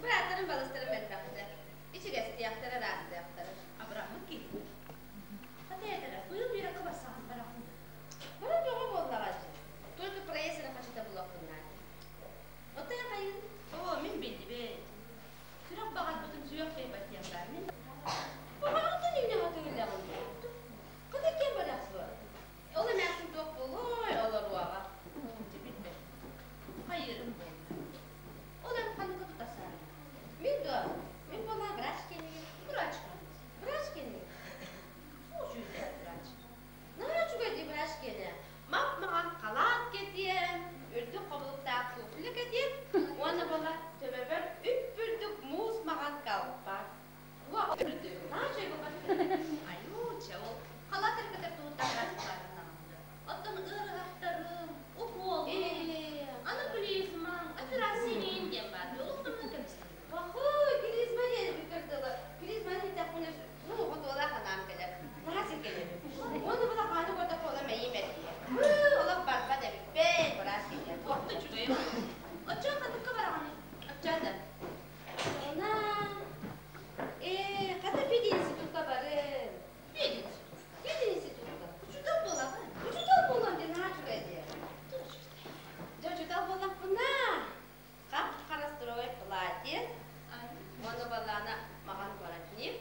Бырааттарым балыстарым элбэхтэр. Ичигэстиэхтэрэ, ыраастыахтара. Абыраммыт киһи. Хата этэрэ, быйыл үөрэххэ барсаҕын бараҕын. Баран бөҕө буоллаҕа дии. Только проезд эрэ хачыта булуохпун наада. Оттон хайын? Оо, мин биллибэт. Сүрэх баҕарбытын сүөх кыайбат диэн баар. Мин Баҕаҕыттан иҥнэҕэ тыгыллаҕын дуу? Хата киэн барахсыбар. Ол эмээхсин туох буолуой, олоруоҕа. Дьэ билбэт. Хайыырым буолла. Ол эн ханныка тутасаан? Мин дуо? Мин буоллаҕа врач киэнигин. Врач Врач киэнигин. Суучуйда врач. Наһаа үчүгэй дии врач киэнэ. Мап-маҥан халаат кэтиэм, үрдүк хобулуктаах туфля кэтиэм уонна буола төбөбөр үп-үрдүк муус маҥан колпак. Уа үрдүк, наһаа үчүгэй буолбат Айуу, чэ ол халаат эргитэр туһуттан врач баарын Оттон ыарыһахтарым, укуолум, аны клизмаҥ, операция диэн баар. Олохторунан кэбистим. Пахуй, клизма диэн көрдөлө. Клизманы итэхпинэ, ну, хотуолаах анаам кэлэр. Наһаа сиргэнэбин. Уонна була хааны көрдөххө ола мэйиим эргийэр. Олох барбат эбиппин, быраас кэлиэ. Туох да үчүгэй Оччоон ханныкка бараҕыный? Оччоон да. Она... Э, хата пединститутка барым. Пединститут. Пединститутка. Учуутал буолаҕын. Учуутал буолуом диэн наһаа үчүгэй диэ. Дьэ, учуутал буоллахпына, хап-хара строевой платье, уонна буоллаҕына маҕан воротник,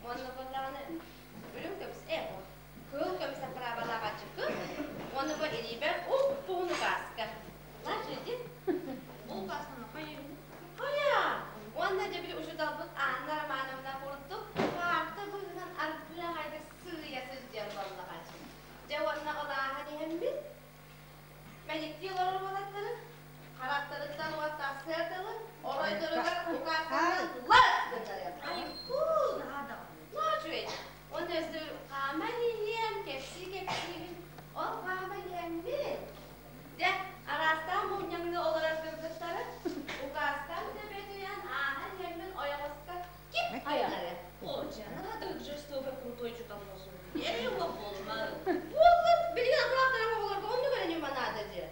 уонна буоллаҕына үрүҥ көмүс, э, кыһыл көмүс аппараабалаах ачыкы, уонна бу илиибэр уп-уһун указка. Знаешь, иди. Ол указканы хайыыбын? Хайа! Уонна дьэ били учууталбыт Анна Романовна курдук паарта быыһынан аргыаҕайда сыыйа сылдьар буоллаҕа. Дьэ уонна олааһан иһэммит мэниктии олорор уолаттары харахтарыттан уот тахсыар дылы оройдоругар указканан лас гыннарыам. Айку, наһаа даҕаны. Наһаа үчүгэй. Уонна өссө хааман иһиэм, кэпсии-кэпсиибин. Ол хааман иһэммин Дьэ, араастаан мунньаҥҥа олорор кыргыттары указкам төбөтүнэн ааһан иһэммин ойоҕоско кип гыннарыам. О, дьэ, надо жестоко крутой учуутал буолсун. Эрэ уох буолума. Буоллун, билигин акылааттарым оҕолорго оннук эрэ ньыма наада дьэ.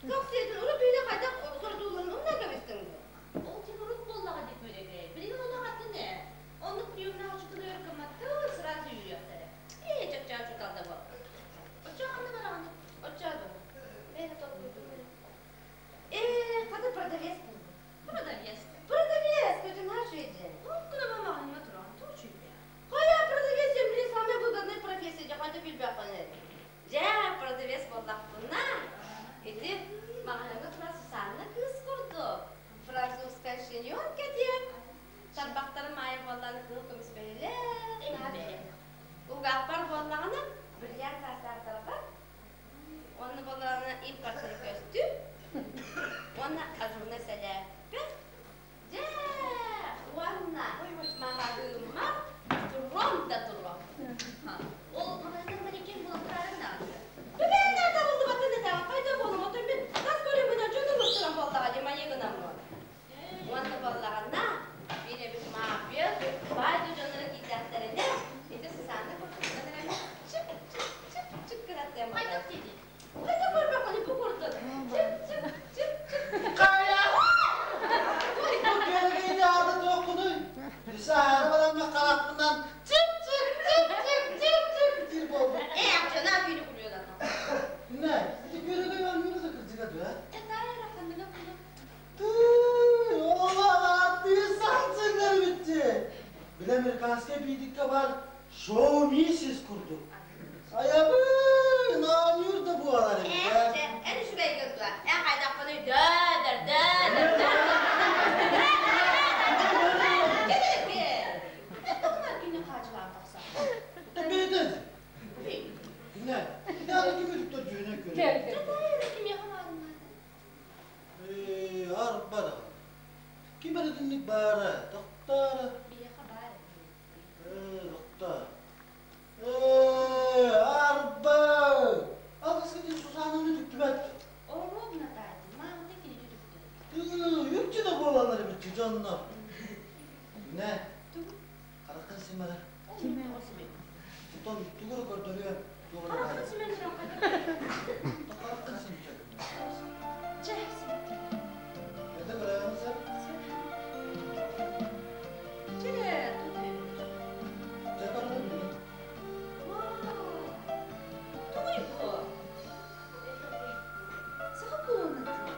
Туох сиэтин урут биһиги хайдах сордууларын умнан кэбистиҥ дуо? Ол дьин урут буоллаҕа дии көрөгөй. Билигин олох атын ээ. Оннук приемнаах учууталы өр гымматтар, сразу үүрүөхтэрэ. Ээ, чопчоо учуутал да буол. Оччоҕо ханна бараҕыный? Оччоо дуо? Бэйэ толкуйдуум эрэ. Ээ, хата продавец буоллум. Продавец. Продавец, это наш идея. Ну, кына мамаҕыныма тураҕын, туох үчүгэй. Хайа, продавец земли самая выгодная профессия, дьэ хайда билбэххин. Дьэ, продавец буоллахпына, ити маҕаһыыҥҥа турар Сусанна кыыс курдук французская шиньон кэтиэм. Тарбахтарым аайы буоллаҕына кыһыл көмүс бэйэлээх. Угааппар буоллаҕына бриллиант саастаахтарга Уонна буоллаҕына импортнай көстүү уонна ажурнай сэлээппэ. Дьэ, уонна маҕаһыыммар турон да туруо. Ол маҕаһыыннар манекен буолан турарын даҕаны. Түбээннэр табыллыбатын этэҕин хайда буолум отон мин тас көрүҥмүнэн дьону мустаран буоллаҕа дии майыгынаммын. Уонна буоллаҕына биир эбит мааппыйа баай да дьонноро киирдэхтэринэ ити Сусанна курдук гынан чик чик чик чик гынаттыам Хайдах диэтий? Хайдах көрбөххүнүй бу курдук чик чик чик чик Хайа! кыыс курдук. Айабын, оонньуур да буолар эбит Эх, ээ. дьэ, эн үчүгэйгин дуо? Эн хайдахпыный дөөдөр, дөөдөр, дөөдөр. Тугунан кини хаачылаан тахсар? Бэйдэн. Кине, кине ары кими туттар дьүһүнэ көрө. Кимиэхэ маарыннаата? Ээ, арбара. Ким эрэ итинник баара, тохторо. Биһиэхэ баар Ээ, тохтоо. Ээ, арба! Алгыска диэн Сусананы түктүбэт. Оруобуна таайдым, маамата кинини түктү. Тыы, үкчү да буолаллар эбит дьоннор. Не, Тугу? хараххын симэҕэ. Ол тоҕо симэн? Оттон тугу эрэ көрдөрүө, туох эрэ Хараххын баар. симэн туран хайдах? Хараххын симчэ. Чэ, симэн. Это көрөҕүн сэр? Чэ, тут Чэ, көрөҕүн билин. Тугуй бу? Саха кулунатын.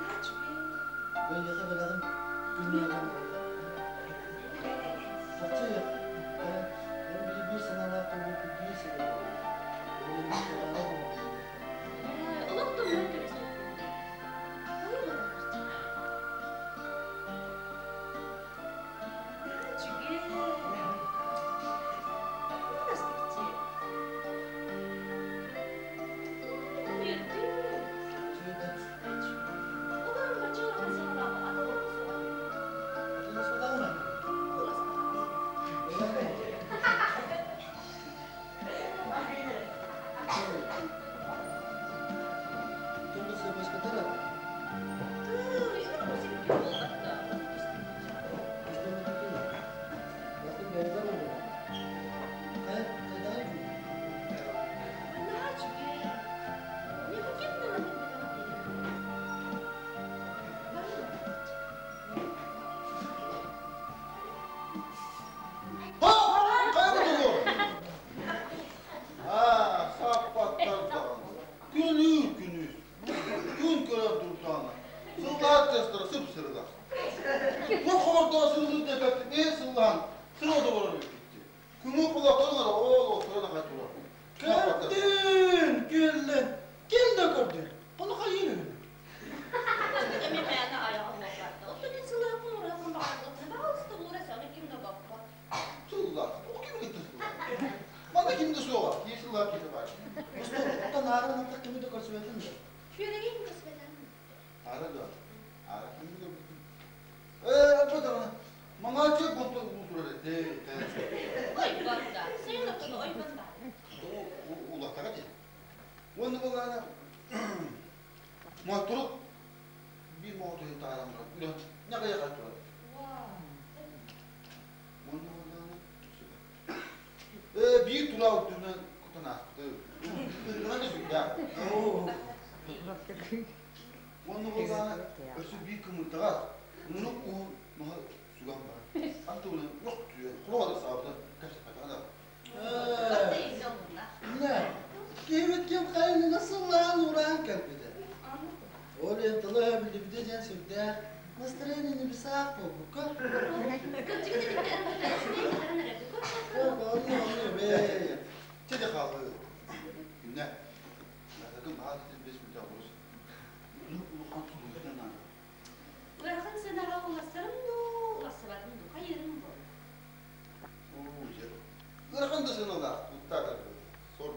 Наачпы. Бэйэхэ бэлэҕим күннээҕин буолла. Чахчы эн биир санаалаах буолбуппут биир сыл буолла. Ол иһин кылаана буолбут. Олох тумнан кэбиспит. Үчүгэй. Ha, сааппаттар даҕаны. Күнүү күнүс. Күн көрөр дурдаана. Сыллаат тыастара сып-сырылас. Туох хомордоох сыллыы диэбэт ээ сыллаан сыра доҕорор эбиппит. Күҥү кулактарын ара оол оттора да турар. Көрдүн, күллүн, ким да көрдүн. Ону хайыыр үһү? Сыллаат. Ол ким кытта сыллаат? Манна ким да суоҕа. Кии сыллаат киһи баар. Оттон аарын аттах кими да көрсүбэтин да. Аара да. Аара кими да көрбүтүм. Ээ, бу даҕаны. Маҥааччы бонтон уу турар этэ. Улаттаҕа дии. Уонна буоллаҕына Моотурук биир моҕотойун таһааран баран үлэ ньаҕыйаҕа турар. Уонна буоллаҕына ээ биир тула үрдүнэн кутан ааспыты. Ыргынан да сүрдээх. Уонна буоллаҕына өссө биир кымырдаҕас мунук уһун маһы сүгэн баран антыбынан уох түһэн хоруода саабыта кэпсэппэтэҕэ да. Не, киһибит ким хайынына сыллаан ураан кэлбитэ. Ол иһин тыла билибитэ диэн сүрдээх настроение небесах буолбукка. Чэ хаалыы. Күннэ. Такым аат бес мүтэ олус. Улахан тулуйдан наада. Ыарахан сыанаҕа улассарым дуу, улассыбатым дуу, хайыырым буолла. Уу, дьэ. Ыарахан да сыаналаах, туттаатар сор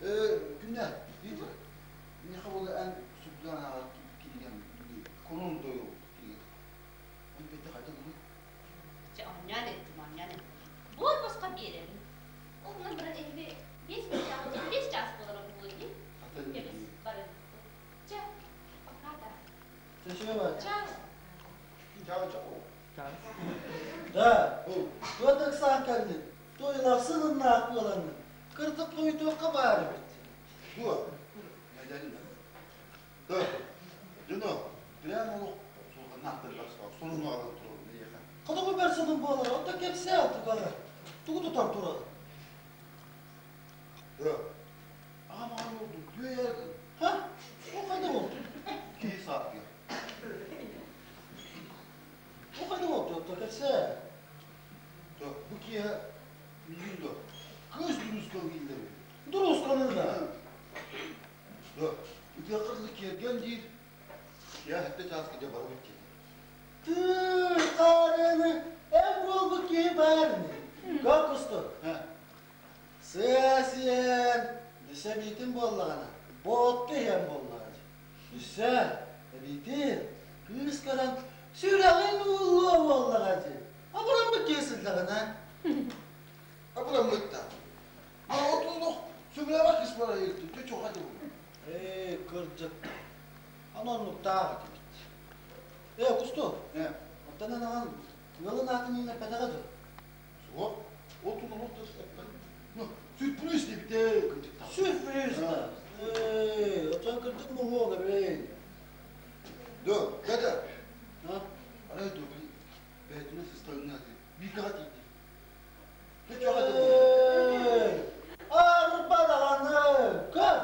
Ээ, күннэ, Витя, миэхэ буола эн сүрдээн ааҕар кинигэм Курун дойу кинигэ. Эн бэйдэ хайдах гыный? Чэ, оонньоон эттим, оонньоон эттим. Буор босхо биэрэбин. Ол гынан баран эһиги 5 чаас буолара буолуо дии. Кэбис, барын. Чэ, пока да. Чэ, Чао. Чао, чао. Да, туох ыксаан кэллин, туойлахсын ыннаах буоланны, кырдык хойутуохха баар эбит. Дуо? Да, дьоно, прямо олох сонуну аҕалан турабын эйиэхэ. Хотугу бэр сонун буолар, онто кэпсээ тугары. Тугу тутар турар? Да, аҕам аҕам oldu, түөйэр Ха? Ол хайда болду? киһи саатыгар. Ол хайда болду, онто кэпсээ. Да, бу киэһэ Билигин да кыыс дуруускалыыллар үһү. Дуруускалыыллар. Да, ытыахха дылы киэргэн диир, киэһэ сэттэ чааска дьэ барабыт диэтэ. Тыый, хаарыаны, эн буолбут киһи баар ини. Как устун? Сыа сиэн, өссө эбиитин буоллаҕына, буотка иһэн буоллаҕа дии. Өссө эбиитин, кыыс көрөн сүрэҕин ууллуо буоллаҕа дии. Абыраммыт киһи сыллаҕына. Абыраммыт да. Отулух сөбүлээбэт кыыс бара иһиттим, чэ чуха дии буолла. Ээ, кырдьык. Аны оннуктаах этибит. Ээ, Кусту, оттон анаҕын ыалын аатын иҥэрбэтэҕэ дуо? Суох, ол тулулук да эппэт. Ну, сюрприз диэбитэ кырдьыктаах. Сюрприз да? Ээ, оттон кырдьык муһуола бэй. Да, да-да. Арай добрый, бэйэтинэн сыстарыннааты. Биикаҕа тиийди. Эй, арба даҕаны, көр,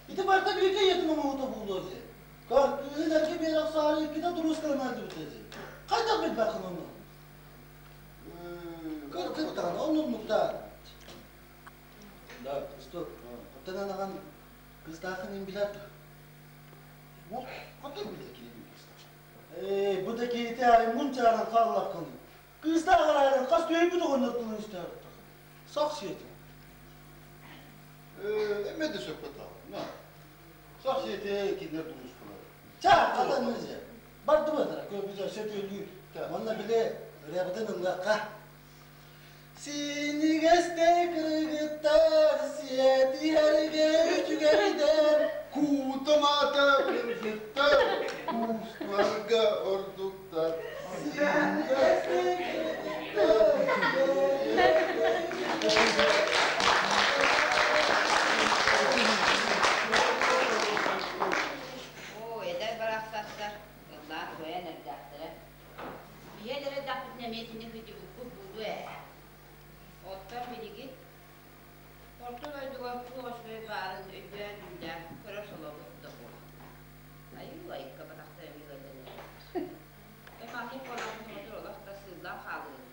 ити барыта бииргэ ийэтин оҥоһута буолуо дии. Көр, кыыһын эргэ биэрэ охсоору иккитэ дуруускалана сылдьыбыта дии. Хайдах билбэххин ону? Кырдьык даҕаны, оннуктаах. Да, стоп. Оттон анаҕан кыстааххын им билэр дуо? Хантан билэр киһи кыстаах? Ээ, бу да киһити аймун чааран хааллаххын. Кыыстаах араайан хас түһүйбүт оҕонньор тылын истээбиттэх. Сах сиэтин. Эмэ да сөпкө таҕын. Сах сиэтэ кинилэр дуруускалар. Ча, хатан нельзя. Бардыбыт, көрбүтэ сөтүөлүүр. Онно били ырыабытын ыллыахха. Синигэстэй кыргыттар сиэтиһэргэ үчүгэйдэр. Куутамаата кыргыттар куустарга ордуктар. Синигэстэй кыргыттар Оо, эдэр барахсаттар ыллаан туойан эрдэхтэрэ. Биһиэн эрэ эрдэхпитинэ эмиэ итини кыдьыбыппыт буолуо ээ. Оттон билигин Орто дойдуга туох үчүгэй баарын өйдөөн-дьүүллээн көрөр солобут да суох. Айыы айыкка батахтар эмиэ ыалдьан эрэллэр. Дьэ маннык буолан олох да сыыллан хаалыаҕын.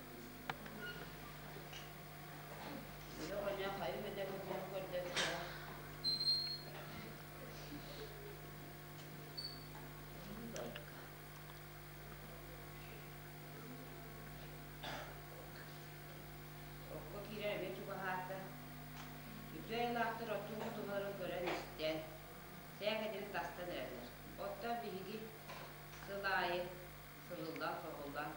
Били оҕонньор хайы бөдөҥ курдук көрдөбүтэ. Айыы айыкка. Окко киирэр эмиэ чугаһаата. Үтүө айылаахтар оттуур туларын көрөн-истэн, сээкэдэрин тастан эрэллэр. Оттон биһиги сыл аайы сырыллан-соһуллан,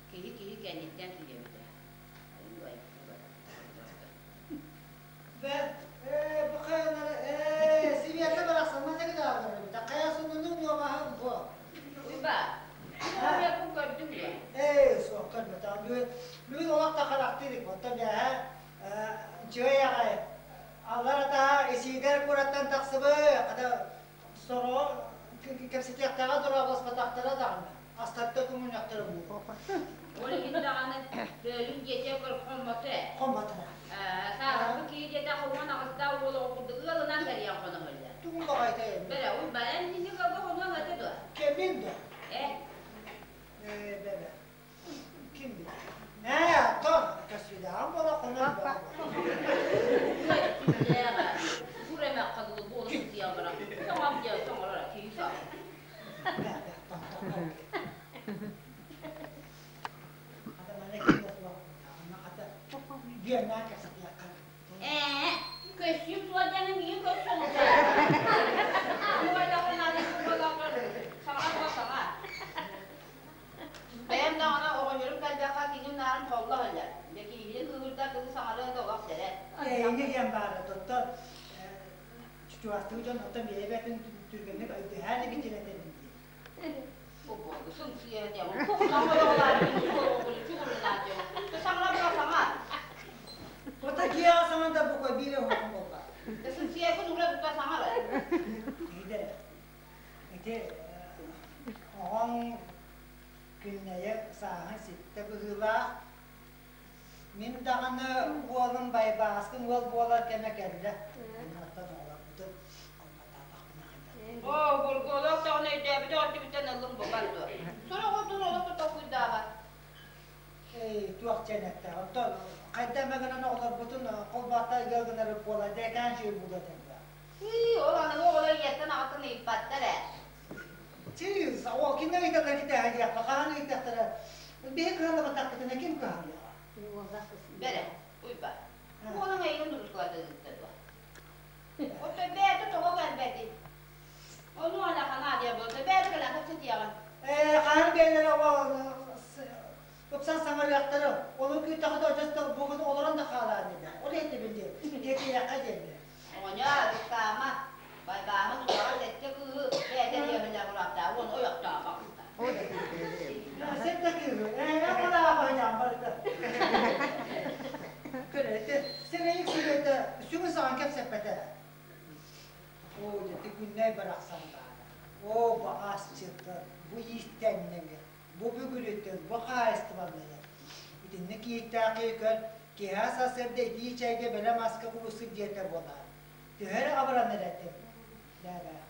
киһи-киһи кэнниттэн киирэбит ээ. Айыы Бэ, ээ, бу хайалары, ээ, Света барахсан манна кыдааллар эбит. Хайа сонунуҥ нуомаһын бу. Уйба, Уйба көрдүҥ дуо? Ээ, суох көрбөтөҕүм. Бүгүн, бүгүн олох да харахтыыр Оттон бээһэ, чүөй аҕай, аллар атаһа Исиидэр кураттан тахсыбы, хата сороҕо кэпсэтиэхтээҕэ дорооболоспотохторо даҕаны. Астарда көҥүннэхтэрэ буолуо. Ол иһин даҕаны Бөөлүн дьиэтэ хоммото ээ. Хоммото. Сааһырбыт киһи диэтэх 18-таах уол оҕо курдук ыалынан кэрийэн хоноһоллор. Тугун баҕайыта эми? Бэрэ, Уйбаан, эн инники ыалга хонуоҥ этэ дуо? Кэмин да? Э? Ээ, бэрэ. Ким билэр? Ээ, оттон көсүлэҕин буола хонон буола. Сүрдээҕэ. Кур эмэххэ дылы буола сытыйан баран, тоҥом диэн тоҥорор киһи саҕа. Ээ, көссүүм суодьаны миигин көрсөн Саҥа саҥа. Бэйэм даҕаны оҕонньорум кэлбэххэ киним наарын холло иһиллэр. Дьэ киһини кыыһырда кыһы саҥарыа да олох сэрэ. Эйиги диэн баара тоттор чугастыы дьон оттон бэйэ-бэйэтин түргэнник өйдөһөөн эбитин этэбин дии. Ота киэҕэ саҥа да бука биир оһоҕун буолла. Иһидэр ити оҕоҥ күннэйэ сааһын ситтэ быһыылаах. Мин даҕаны уолум Байбааскын уол буолар кэмэ кэллэ. Оттон оҕолорбутун Оо, бургуолаах даҕаны өйдөөбүтэ өттүбүттэн ыллым букан дуо? Сорох отун олох да толкуйдаабат. Туох диэн этэ. Оттон хайда эмэ гынан оҕолорбутун холбоотто ыал гынар буола декан чуй буолуо этэ. Ол аныгы оҕолор ийэттэн аҕаттан ыйыппаттар ээ. Чыыс, ол ким ыйыталлар китэһэ диэххэ, хаһан ыйытахтара. Биһи кыһаллыбатахпытына ким кыһаллыаҕа? Бэрэ, Уйба. Уолуҥ эйигин дурускалата дуо? Оттон бэйэтэ тоҕо кэлбэтий? Ону алаханаа диэн буолта. Бэйэтэ кэлэн кэпсэтиэҕин. Ээ, хаһан бэйэлэрэ ыпсан саҥарыахтара. Ону күүттэххэ да өтөс бугун олорон да хаалаан диэн. Ол иһиттибин диэн. Тиэтийэххэ диэн. Оҕонньор, ыксаама. Байбааһын улахан сэттэ кыыһы бэйэтэ диэбинэ бураптаа уон ойохтоох Сэттэ кыыһы. Ээ, олааҕа барыта. Көрөтө, сирэйик сүрэтэ сүгүн саҕан кэпсэппэтэ. Оо, дьэ, күннэй барахсан баара. Оо, бу асчыттар, бу иистэннэҥэ, бу бүгүрүтэр, бу хаһаайыстыбаннайар. Итинник киһиттээх көр, киэһэ сарсыарда итии чэйгэ бэлэм аска куруссук диэтэ буолаар. Төһө эрэ абыранар этим. Даа-даа.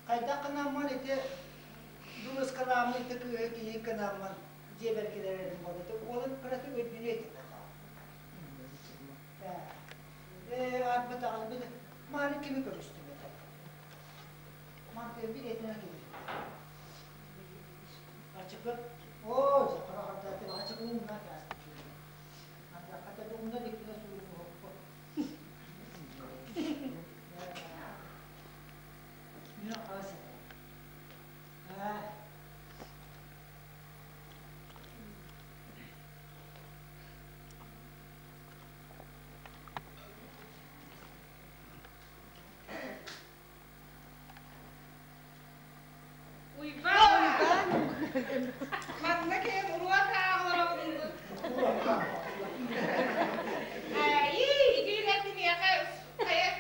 Хайдах гынаммын ити дуруускалааммын ити кыыһы киһи гынаммын дьиэбэр кэлэрэрим буолла. Уолун кыратык өйдүүнү этим. Ээ, арбатаҕын били мааны кими көрүстүм этэ. Мантыын bir этine кими. Ачыкы, оо, закара хардаты, ачыкы умна каасты. Анда хата умна диктine суюну хоппо. Мен қасы. Аа. Уйбаан! Манна кэлэн уруок ааҕалараҕын Айыы, итиилэр киниэхэ хайа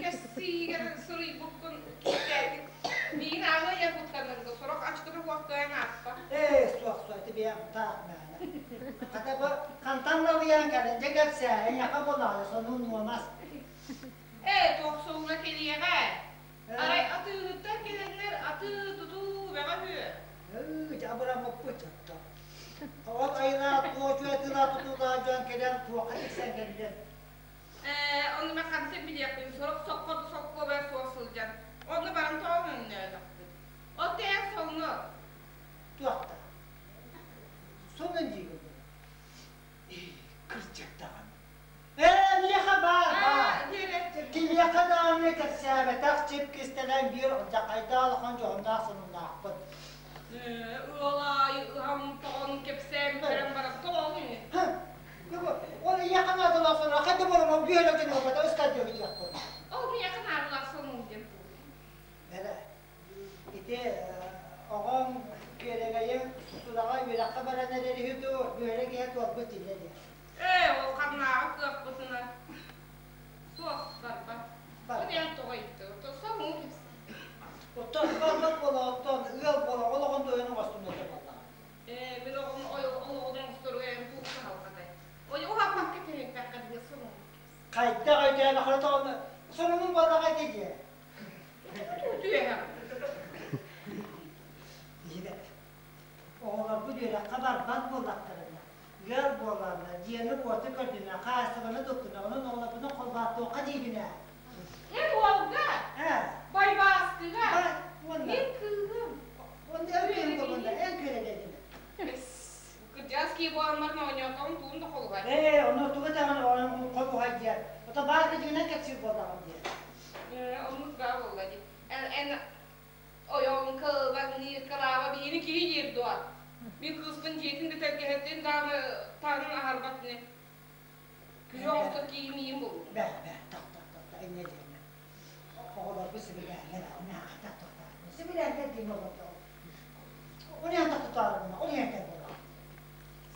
кэссиигэр суруйбуккун кистээтик. Миигин ааҕыа диэн куттанарга сорох ачкыны уохтуйан ааппа. Ээ, суох, суох, ити бэйэм таах мээнэ. Хата бу хантан налыйан кэлэн, дьэ кэпсээ, эйиэхэ буолаҕына сонун нуомас. Ээ, туох солуна кэлиэҕэ. Арай атыыһыттан кэлэннэр атыы-тутуу бөҕө үһү. Ыы, дьэ абыраммыппыт дьотто. Ол айылаах туочуйатыылаах тутуулаах дьон кэлэн туохха тиксэн кэллин? Ээ, ону мен хантан билиэхпин, сорох сокко соккуобар суох сылдьан. Онно баран тоҕо өҥнөөтөхпүт. От эн солно. Туохта? Сонун диигин. Кырдьык даҕаны. Ээ, миэхэ баар, баар. Кимиэхэ даҕаны кэпсээбэтэх чип кистэлэҥ биир алдьархайдаах улахан дьоһуннаах сонуннаахпын. Ыал аайы ыһан тоҕон кэпсээн бүтэрэн баран тоҕоҥ үһү. Ол ийэхэ наадалаах сонун, хайда буолан ол бүөлэ дьон буолбата ыскайдыа диэхпин. Ол миэхэ наадалаах сонун диэн Бэрэ, ити оҕоҥ күөрэгэйин сураҕа үөрэххэ баран эрэр үһү дуу, үөрэ киһи туолбут дьиҥэ диэн. Ээ, ол ханнааҕы кыахпытына суох барбат. Ол эн тоҕо ыйыттыҥ? Соҥуу кэпсээ. Оттон барбат буола, оттон ыал буола, олоҕун туойан оҥостун этэ буоллаҕа. Ээ, мин оҕом олоҕун оҥосторугар эн туох кыһалҕатай? Ой, уһаппакка кэһэйбэххэ диye соҥуу кэпсээ. Хайдах өйдөөн охотоҕуна сонунун буоллаҕа ити диэ. Түөһэҕин. Иһибэт. Оҕолорбут үөрэххэ барбат буоллахтарына, ыал буолаллар, дьиэни-уоту көрдүнэ, хаачыстыбаны туттуна, онон оҕолорбутун холбоотуохха диибин ээ. Эн уолга, Ээ, Байбааскыга, уонна мин кыыһым. Уонна эн кыыһым буолбунна, эн күөрэгэйдин. Кырдьаҕас киһи буолан оонньоотоҕум тугун да холуһай. Ээ, ону тугу этэҕин холуһай диэн. Ото баар кыдьыгынан кэпсиир буоллаҕым диэн. Ээ, оннук баа буолла дии. Эн, эн ойоҕун кылбаҥныыр кылааба биһини киһи диир дуо? Мин кыыспын дьиэтин да тэлгэһэтин даҕаны таҥнан аһарбат ини. Күһү оҥостор киһи миин буллум. Бээ, бээ, тохтоо, тохтоо, инньэ диэмэ. Оҕолорбут сөбүлээннэр, наахта тохтоо. Сөбүлээннэр диэн олордо. Ол иһэн тохтотоору ол иһэн кэл буолуо.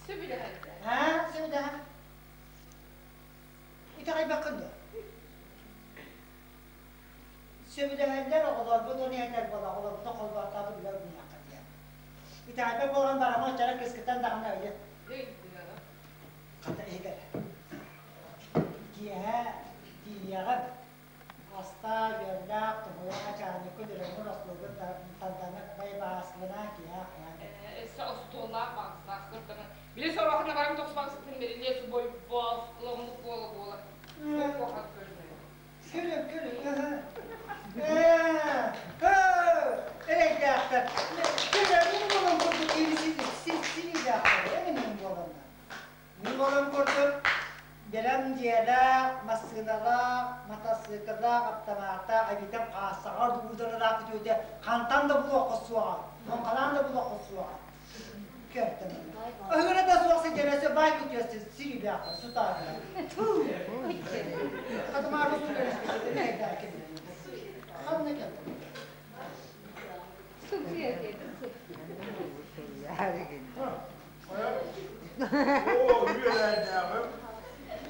Сөбүлэһэллэр. Аа, сөбүлэһэн. Итэҕэйбэккин дуо? Сөбүлэһэллэр оҕолорбут он иһэтэр буола оҕолорбутун холбоотообут билэр мунньахха диэн. Итэҕэйбэт буолан барама оччора кыыскыттан даҕаны ыйыт. Хата иһигэр. Киэһэ тиийиэҕим. Астаа, үөллээх, туһуйа хачаанньыккын өрөҥҥүн остуолгун тарданар байбааскыбына киэһэ хайаан Өссө остуоллаах баҕастаах кырданы. Били сорохна баран тохсубаксытын берилиэ субой боос ломмук буола буола. Куохат көрүнэр. Күлүм, күлүм. Эрэйдээхтэр. Күлүм, мин буолан курдук сирийдээхтэр. Эмин мин буоланна. Мин буолан курдук бэлэм дьиэлээх, массыыналаах, матасыыкылаах, аптамааттаах, эбитэн хаассаҕар дуударалаах күтүөтэ хантан да булуохха суоҕа. Хоҥхалаан да булуохха суоҕа. Көртөм. Ыһыгына да суох сидьэрэ баай күтүөсү сирийдээхтэр, сутаатылар. Хатымаары Ханна кэлдим? Оо, үөлээннээҕим,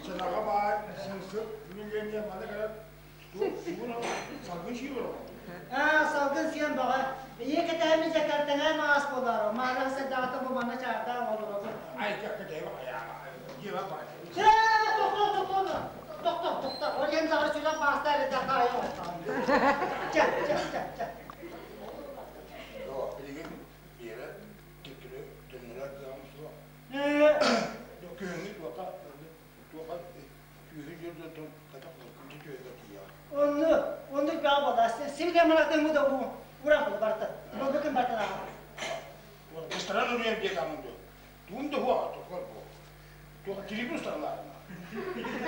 сынаҕа баай, сыҥсык миллионер маны кэлэн салгын сии олоро. Аа, салгын сиэн баҕа. Ийэ кэтэһэммит дьэкэртэҥээ маас буоларо. Маара сырдаҕата бу манна чаардаах олоробун. Ай, кэтэһэ дьиэбэ баай. Тохтоо, тохтоо, тохтоо, тохтоо. Ол иһин саҕа сүрэх баастаа эрэ таайа охтоон. Чэ, чэ, чэ, чэ. Билигин Биэрэ төттөрү төннөрөр кыаҕым суох. Күһүҥҥү туоха туоха күүһү дьөрдөртөн хата кынчы түөһүгэр тиийэҕин. Онну, оннук баа буолла. Сибиле маратыҥ да бу уран бу барта. Бу барта. Ресторан уруйан диэтаҥын дуо? Туун да хуаҕа тухар бу. Туох кирибин усталаарына.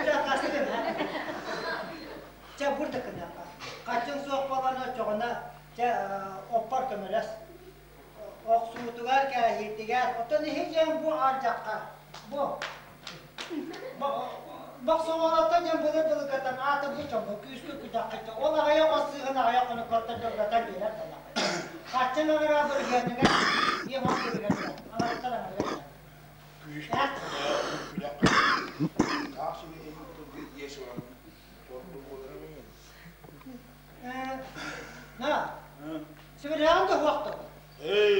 Чэ, хасыгын, ha? Чэ, бурда кынапа. Хаччын суох буолан оччоҕуна, чэ, оппор көмөлөс. Охсуутугар, кээһиитигэр, оттон иһи диэн бу алдьахха, бу бохсоҕолоттон диэн былыр-былыргаттан аата бу чомбу күүскэ күтэххитэ ол аҕыйах оссыыһын аҕыйах хонуккаттан дьорготон биэрэр буоллаҕа. Хаччын аҕыраа бырыһыаныгар ийэм ох бырыһыаныгар аҥарыттан аҥарыгар Күүскэ күтэххэ таах сиби иэс ылан торду буолара На, сибилэҕин да уохту. Эй,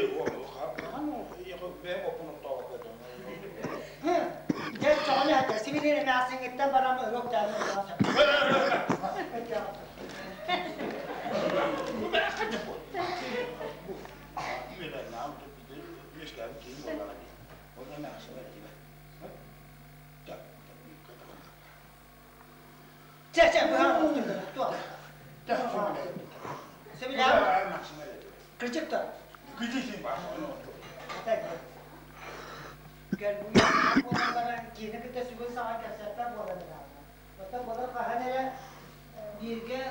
бэйэм оппун оттообокко Дьэ, чоҕун эһэтэ, сибилиэн эмээхсиҥҥиттэн баран ырык дааны Чэ, чэ, быһа Сибилэҕин кырдьык да. Кэл бу буолан баран киһини кытта сүгүн саҕа кэпсэппэт буолан ыраатта. Оттон былыр хаһан эрэ бииргэ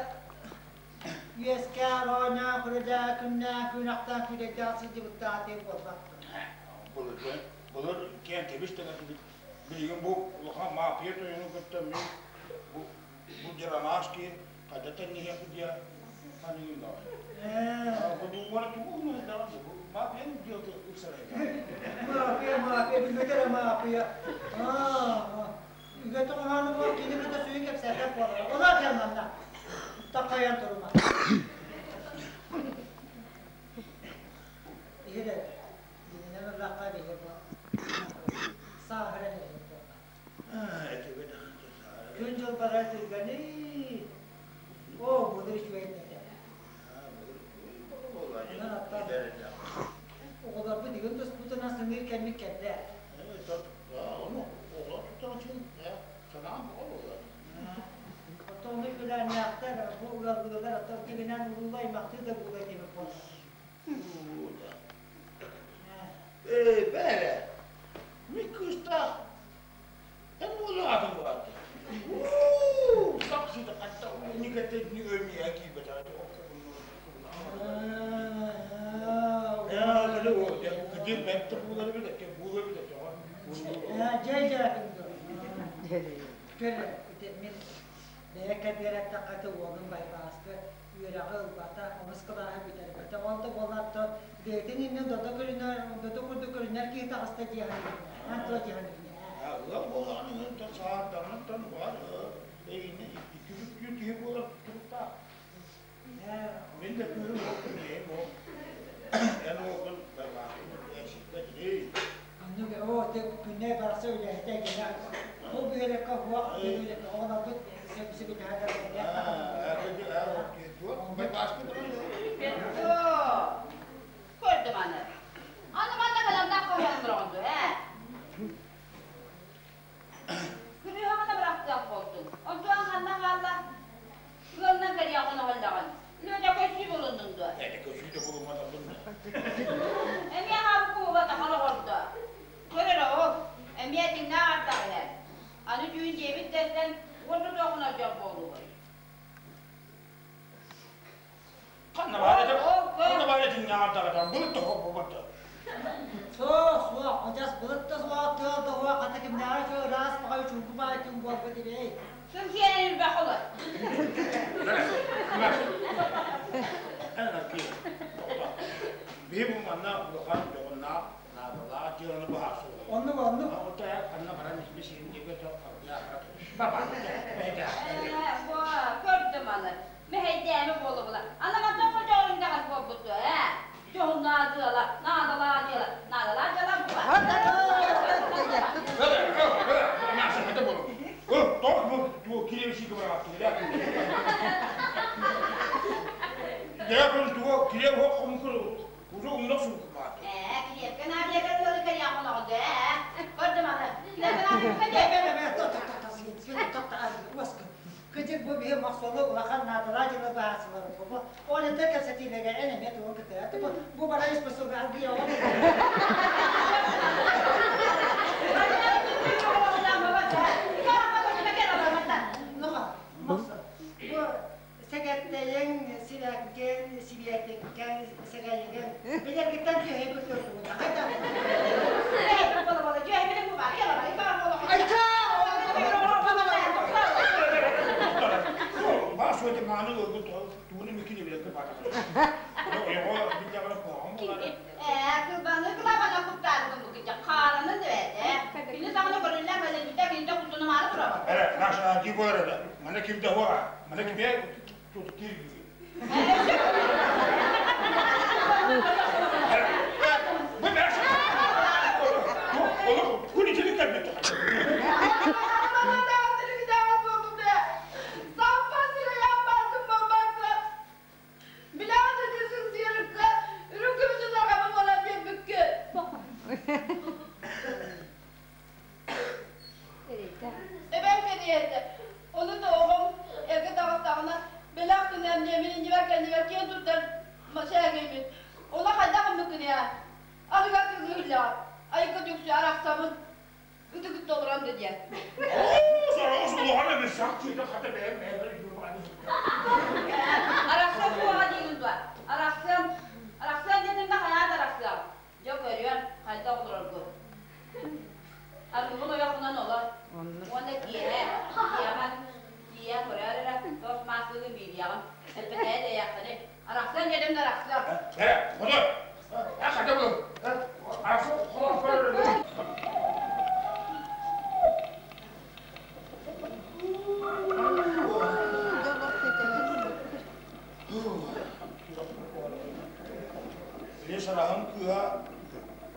үөскээн, оонньоон, күрүлээн, күннээн, күнэхтээн, күүлэйдээн сылдьыбыттаах диэн буолбат. Былыр былыр киэн кэбис тэҥэтибит. Билигин бу улахан маапыйа тойону кытта мин бу бу дьараҥаас киһи хайда тэҥниһиэхпит диye саныыбын даҕаны. Бу дуумара тугу даҕаны бу маапыйаны дьыалата ыксарай. Маапыйа, маапыйа, билбэтэр маапыйа. Үгэтэ хоһоону буол кини кытта сүүн кэпсээтэх буолара. Ола кэлманна. Такайан турума. Иһирэ. Дининэн ыллахха биһи бу сааһыран иһэр буолла. Күн-дьыл барар түргэний. Оо, былыр үчүгэй этэ. Онон аттар оҕолорбут игин туспутунан сыныыр кэммит кэллэ. Оттон ону үөлээннээхтэр, бу ыаллыылар, оттон тигинэн уруулуу аймахтыы да буолуо диэбит буолла. Ээ, бээрэ, мин кыыстаах эн уолаатын баарды. Уу, сахсыта хатта униката ни өмиэ киирбэтэ. Дьэ, мин бэйэ кэбиэрэттэ уолум байбааскы үөрэҕи ылбата, онус кылааһы бүтэрбэтэ. Ол да буоллар бэйэтин иннин дото көрүнэр, дото курдук көрүнэр киһи таҕыста диэхин туо диэхин Ыал буоллаҕына ынтан саардаҕынтан бар эйини икки бүттүү киһи буолар туруктаах. Мин да күүрүм уоппун эйим ол. Эн уолгун байбаахпын эсиппэт эй. Оннук оо күннэй барса үлэһитэ гына бу бүһүөлэккэ уох бүһүөлэккэ оҕолорбут сөбүлэһэр Көрдүм аны. Аны манна кэлэн тахха оҥорон ээ. Дьиэбит дэстэн уонна тоҕуна дьон буолуой. Ханна баар этим, ханна баар этим ньаҕардаҕатан былыт да хоппобот да. Суох, суох, адьас былыт да суох, тыал да суох, хата кимнээҕэ үчүгэй ыраас баҕайы чуҥку баай күн буолбут ибэй. Сымсыйан элбэх олор. Биһи бу манна улахан дьоҕуннаах, наадалаах дьыаланы быһаарсыллар. Оннук, оннук. Ханна баран исписиин диэки Баба, Көрдүм аны. Мэһэйдээмэ буола-буола. Аны мантан хотоҕуҥ даҕас буолбут дуо, ээ? Дьоһуннаа дьыала, наадалаа дьыала, наадалаа дьыала була. Ээ, килиэпкэ наадыйа ыалы кэлиэн хоноҕо ээ. Көрдүм аны. Килиэпкэ Кыдьык бу биһи мохсолу улахан наадалаах дьыла баһаасылары бу ол это кэпсэтиилэргэ эн эмиэ тугун кытта бу бу бара испособы аргыйа бу сэгэттэйиҥ сибэккин сибиэтиккэн сэгэйигин билэргиттэн түһэйбит көрдүгүн Mana kimde var? Mana kime tuttu Bu ne? Oğlum, bu nicelik gelmedi. Эбэм кэриэтэ. Ону да оҕом эргэ таҕыстаҕына бэлэх гыныам диэмин иннибэр кэннибэр киэн туттар сээгийбит. Ону хайдах ыммыккын ээ? Арыга кыгыыллаҕа, айыкка түксү арахсабын, ытыгыт толорон да диэн. Арахсыам суоҕа диигин дуо? Арахсыам, арахсыам диэтим да хайаан да арахсыам. Дьэ көрүөм, хайдах олороргун. Аргыбын ойохунан олор. Уонна киэһэ, тиийэҕин, тиийэн көрөөр эрэ, тос мааскыгын биэриэҕим. Элбэтээйи дэйээххиний. Арахсыам диэтим да арахсыам. Э, хоно! Э, хата бу! Арахсыам, хоно, хоно! Били сараһын кыыһа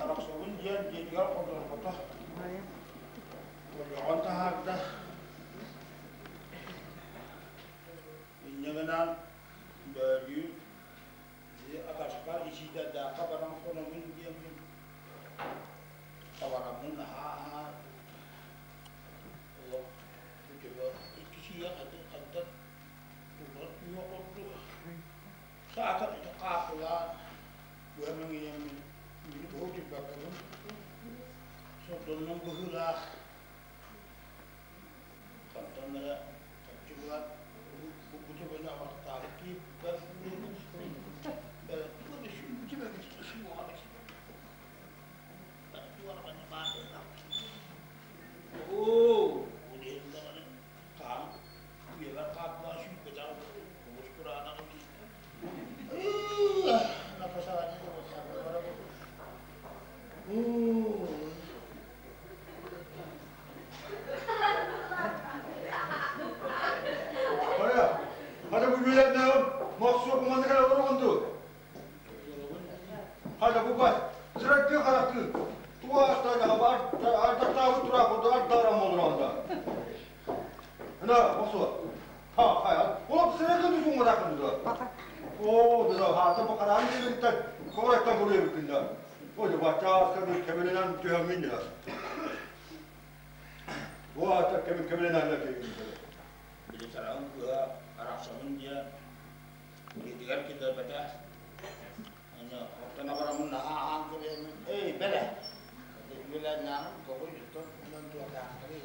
арахсыбын диэн дьиэтигэр хордорбото. Оллоҕон таһаарда. Инньэ гынан бөөлүүн атаспар Исиидэрдээххэ баран хонобун диэммин табараммын наһаа аһаат олох бүтүбэ икки сийэ хандан тулар күүһэ курдук саатар ити хаапылаан быһа мэҥийэммин мини быһа утуйбаккабын сордоннум быһыылаах хантан эрэ харчы булан бу төбөнү абырахтаабыт киһи Оо, диэн даҕаны хаан үйэбэр хааппаҕа сүүрбэтэх олус кураанах Хайа, хата бу үөлэннэҕим мохсуо куманна кэлэ олороҕун дуу? Хата бу бас, сыраттыы харахтыы, туга астаатаха ардахтаабыт тураах курдук ардаарам олороҕун да. Ына, мохсуо, ха, хайа, олох сыракын дусуҥҥатааххын дуо? Оо, да, хаата бу хараан диэбиттэн, куораттан буруйабыккын да. Ой, баччааска кэминэн түһэммин да. Бу аата кэми кэминэн алла кэбин. Били сараҕын кыыһа арахсабын диэн дьиэтигэр киллэрбэтэх. Аны оттон абараммын наһаа аһаан кэбиһэммин, эй, бэлэ! Үөлээннээҕим тоҕуй, оттон онон туотаахтары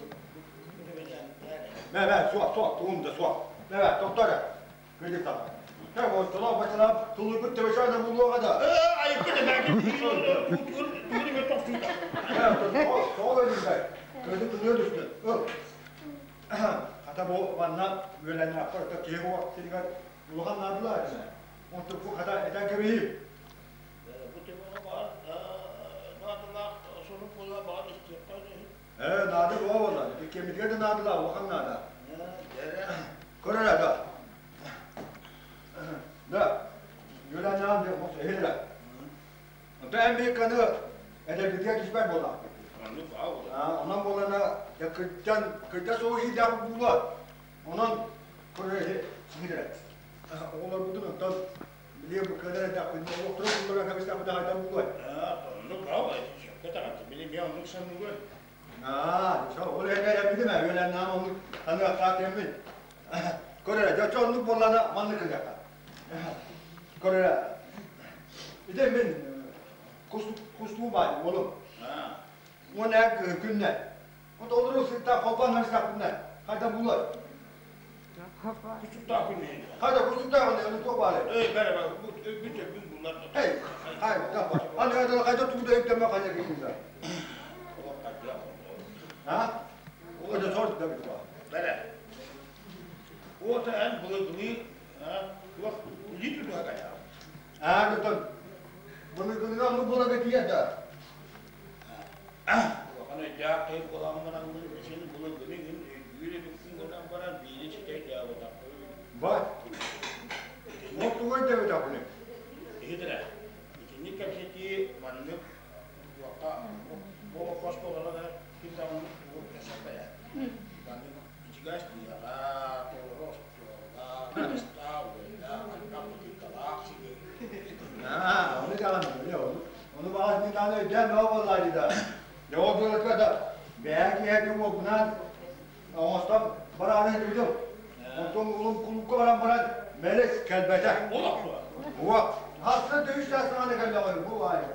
Мэ, суох, суох, тугум да суох. Мэ, тохтоо эрэ. Кырдьык даҕаны. Чэ, оттолоох бачалаах тулуйбут төбөчөөн да буолуоҕа да. Айыкка да бэкин тугун эмэ тохтуута. Тоҕо өлүннэй? Кырдьык тылыа түстэ. Ыл. Хата бу манна үөлэннээхтэр өттө киһи уох сиригэр улахан наадалаах этэ. Онтон бу хата этэн кэбиһии. Бу төбөҕө баар наадалаах сонун буола баҕар истиэххэ Ээ, наада буола буолла. Иккиэммитигэр да наадалаах, улахан наада. Көр эрэ, да. Да, үөлээннэҕим диэн хос иһин эрэ. Онтон эн биһикканы эдэрбитигэр түспэт буоллахпыт. Оннук баа буолла. Онон буолана дьэ кырдьан, кырдьа суох иһиилээх буолуо. Онон көр эрэ, иһин эрэ. Оҕолорбутун онтон билиэн бу кыанар эрдэхпин, олохторун булларан кэбистэхпит аҕайдан буолуой. Оннук баа буолла. Сөпкө даҕаны, били мен оннук саныыбын. Аа, ол эһэ эппитим ээ, үөлэннэҕим оннук саныахтаах диэммин. Көр эрэ, дьэ оннук буоллаҕына маннык гыныахха. Көр эрэ, ити мин кустуу баай уолум. Уонна күннэ. Вот олору сыттаах холбоон харыстаахпынна. Хайда булар? Кустуктаах күннэ. Хайда кустуктаах күннэ, ону туох баары? Эй, бәрэ, бәрэ, бүт булар. Эй, хай, аны хайда тугу да өйдөмө хайда киһинда. А? О, да сор да бит. Бәрэ. Ота эн былыргылыы, туох илии тутуһа кайа. А, да былыргылыга ону буолага тиийэр да. Улахан өйдөөх киһи буолан бараҥҥын син былыргыны гын өйдүүр эбиккин гынан баран биири ситэ өйдөөбөтөххүн. Бай. Ол тугу өйдөөбөтөххүнүй? Иһит эрэ, итинник кэпсэтии маннык туохха бу хоско олорон эрэ ким даҕаны тугу кэпсэппэт ээ. Маннык ичигэс дьиэҕэ, толору остуоллаах, астаах, үөллээх, элбэх бытыыкалаах сири. Аа, ону даҕаны, ону, ону баҕас мин даҕаны өйдөөн бөҕө буоллаа дии да. Дьэ ол буоларга да бэйэ киһи уолбунаан оҥостон бараары ыытыбытым. Онтон уолум кулуупка баран баран мэлис кэлбэтэ. Олох Уо, хаста да үс саастаҕына кэллэҕэ бу аайы.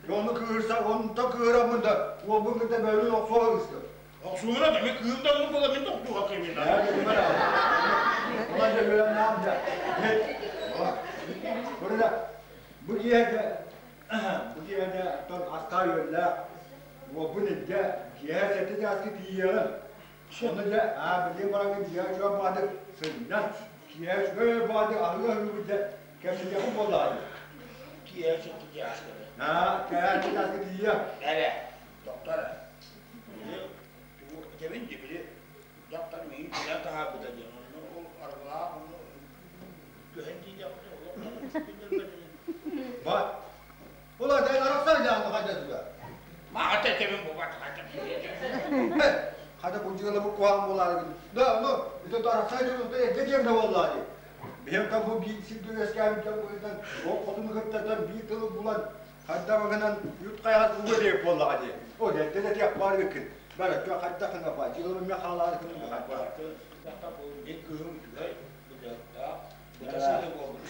Ону кыыһырса, онто кыыһыраммын да уолбун кытта бөөлүүн охсуо ыыстым. Охсуһуна да мен кыым да оннук буола мин да охтуга кыймын. Онон дьэ үөрэннэҕим дьэ. Көрүлэ, бу киэһэ бу киэһэ оттон астаа үөллээх уолбун илдьэ киэһэ сэттэ чааска тиийиэҕим. Онно дьэ аа билиэн бараҥҥын дьиэҕэ үчүгэй баҕайытык сынньан, киэһэ үчүгэй баҕайытык аһыы-аһыыбыт дьэ кэпсэтиэхпит буоллаҕа дии. Киэһэ сэттэ чааска да. Аа, киэһэ сэттэ чааска тиийиэм. Эрэ, доктор, били тугу этэбин дии, били дьахтар миигин билэн таһаарбыта диэн, онно ол арыгылаах ону көһөн тиийдэхпитэ олох биллэрбэтин. Ба, ол ата арахсар дьааны хайда туга. Маҕата этэбин бу бат хата. Хата бу дьыала бу куһаҕан буолаары Да, ну, это арахсай дьон эрдэ диэн да буоллаа дии. Биһиэм там бу биир сиргэ үөскээбит дьон быһыытынан ол хотуну кыттартан биир тылы булан хайдах гынан үүт хайаҕас ууга диэбит буоллаҕа дии. Ол эрдэ да тиэх баар эбиккин. Бара, хайдах гына баа, дьыалабын мэ хаалаары гынным баа. Бу кыһым үчүгэй, быдьаллаах, бытасыыта буолбут.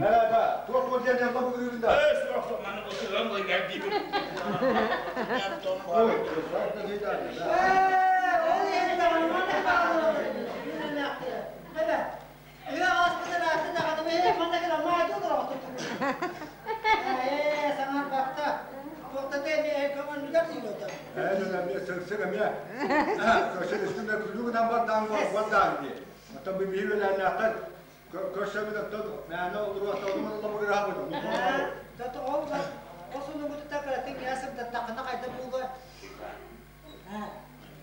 Мэ да, туох туох диэн ялла бу да. Ээ, суох, суох, маны бу сыган быйгар диибин. Ой, Ээ, ол иһин даҕаны манна хааллылар. Эбэ, үйэ ааспытын ааты даҕаны ээ, манна кэлэн маайда олороҕут. Ээ, саҥарбакка, туохтата эмиэ көҥөннүгэр сиилотон. Ээ, эмиэ сырсык эмиэ. Көрсө үстүмэ күлүгүнэн бардаан бардаан дии. Оттон бу биһи үөлээннээхтэр көрсөбүт оттон мээнэ олоруохта онуман олобугураабыт. Тото ол ол сонугутута кыратын киһи сырдаттаххына хайда буолуо?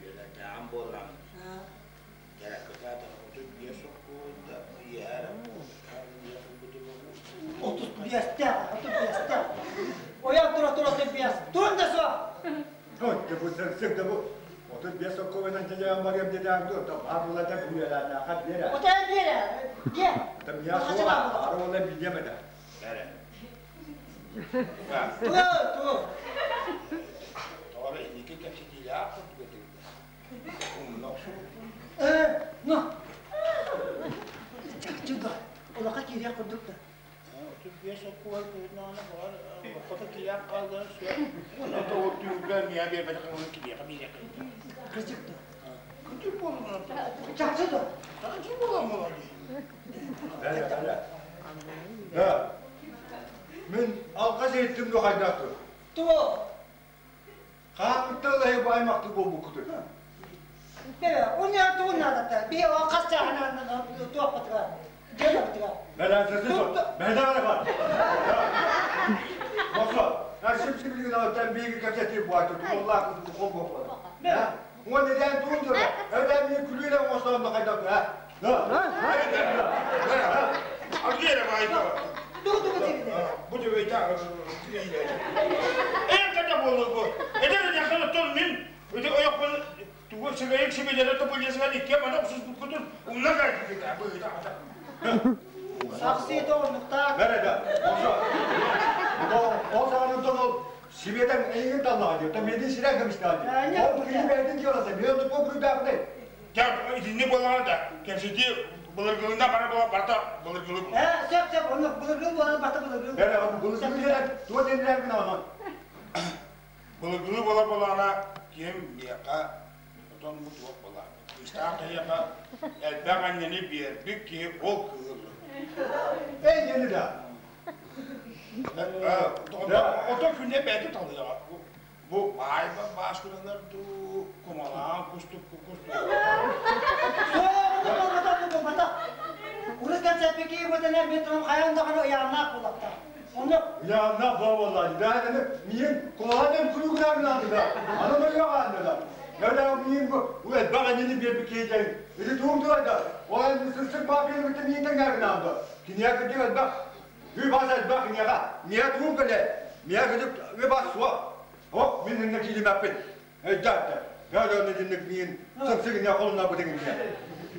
Үөлээннээҕим буоллаҕым. 35-тээх, 35-тээх. Ойон тура тура 35. Турун да суох. Ой, да бу сырсык да бу 35 сокковынан дьэдьээн барыам дьэдьээн дуо, то баар буолата үөлээннээххэ биэрэ. Отой биэрэ. Дьэ. Там я суола, ары ола билиэм этэ. Бэрэ. Ту, ту. Тоҕо инники кэпсэтиилээх курдук этибит. Умна Э, ну. Чахчы да. Олоххо киириэх курдук да. 35 соккуой кыһыннаҕына баҕар хото киирэн хааллара сөп. Онно тоҕур түүргэ миэ биэрбэтэх ону кириэхэ биэриэххэ. Кырдьык да. Кырдьык. буолан. Чахчы да. Чахчы буолан буолан. Бәрі, бәрі. Да. Мен алға жеттім де қайдақты. Туо. Қағыттан лайы баймақты болбу күті. Бе, оны туун надата. Би о қас чағына туақ батыға. Жел батыға. Бәрі сесі сол. Бәрі бар. Мосо, шим-шимлигин алыптан биги кәсети буайты. Туолла кыз кол боп. Да. Оны ден туун дör. Öyle mi külüyle oslandı kaydaktı ha? Да. Аргера байда. Ду ду тигде. Бу деп айта. Эн ката болу бу. Эдер якын тор мен өте ояк тугу себейик себелere то полиция икке мана усус букутун умна кайтты да бу да. Сақсы то нукта. Бәрі да. Мосо. О сағанын тон ол Сибетен эйгин таллаға деп, медин сирен кемишти алды. Ол күйі бәйдин жоласа, мен оны по күрі бәқтай. Я итинни болана да. Кемсети былыргылында бара бола барта былыргылы. Сөп сөп, оны былыргыл бола бата былыргыл. Бәрі, былыргылы жерен, туа денілер гына онан. Былыргылы бола болана кем мияка отон бу туак бола. Истаа каяка элбэх аннени бербик ки ол кыылы. Эй, ені да. Ото күнде бәйті талыяға. Бу бай баш күнәләр ду кумалан кустук кустук. Урыс кәсәпеки өтенә метром каяндагы яңна кулакта. Оны Я на бабалар, да, мен куланым күлүгүнөн алды да. Анан ойган да. Я мен бу үт бага нени берип кейден. Или туумду да. Ой, сысык бабы бит мен теңгәргин алды. Киния кидик бак. Үй баса бак кинияга. Мия туум келе. Мия кидик үй бас суа. О, мен инне килим аппет. Эй, да, да. Я да не динник мен сысык не колуна бу деген.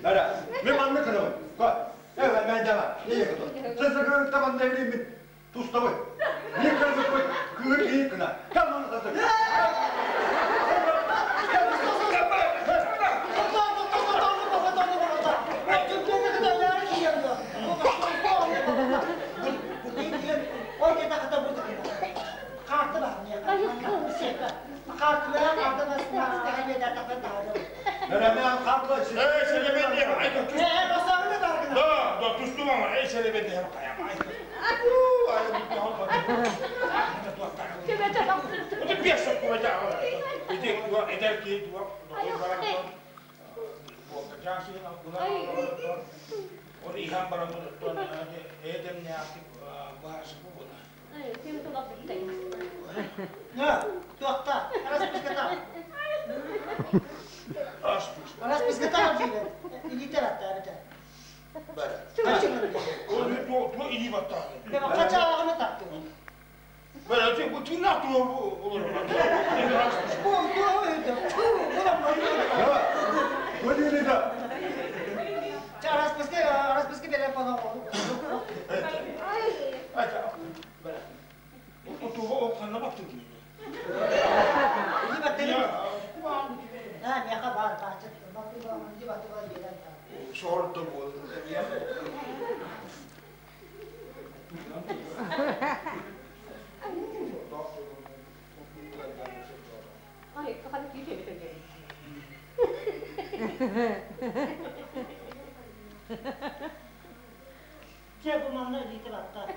Ара, мен манны кырым. Ка. Э, мен жана. Не кыты. Сысык табан мен тустабы. Не кыргыз кой, кыр кийик кына. Кам аны сасык. Эй, селебе ай Да, да, тустум ама, эй, селебе де, кая, ай. Ай, бес куя. Иди, эдер ки, Ол ихан баран тон эдем не акти баш бу. На, туақта, расписката. Расписката дейді. Илитер атта, әбіті. Бәрі. Ол ту или батта. Қанша ағыны тапты? Бәрі, bu tırnak tu olur. Bu, bu, bu, Bu ne de? Расписка, расписка бере пана. Ay. Бәрі. O tu o kanına baktı. Или батты. Ha, ne kadar бар, бак, или батты бар, Sordu bu. Ay, kafanı kıyı Че бу манна илите батта.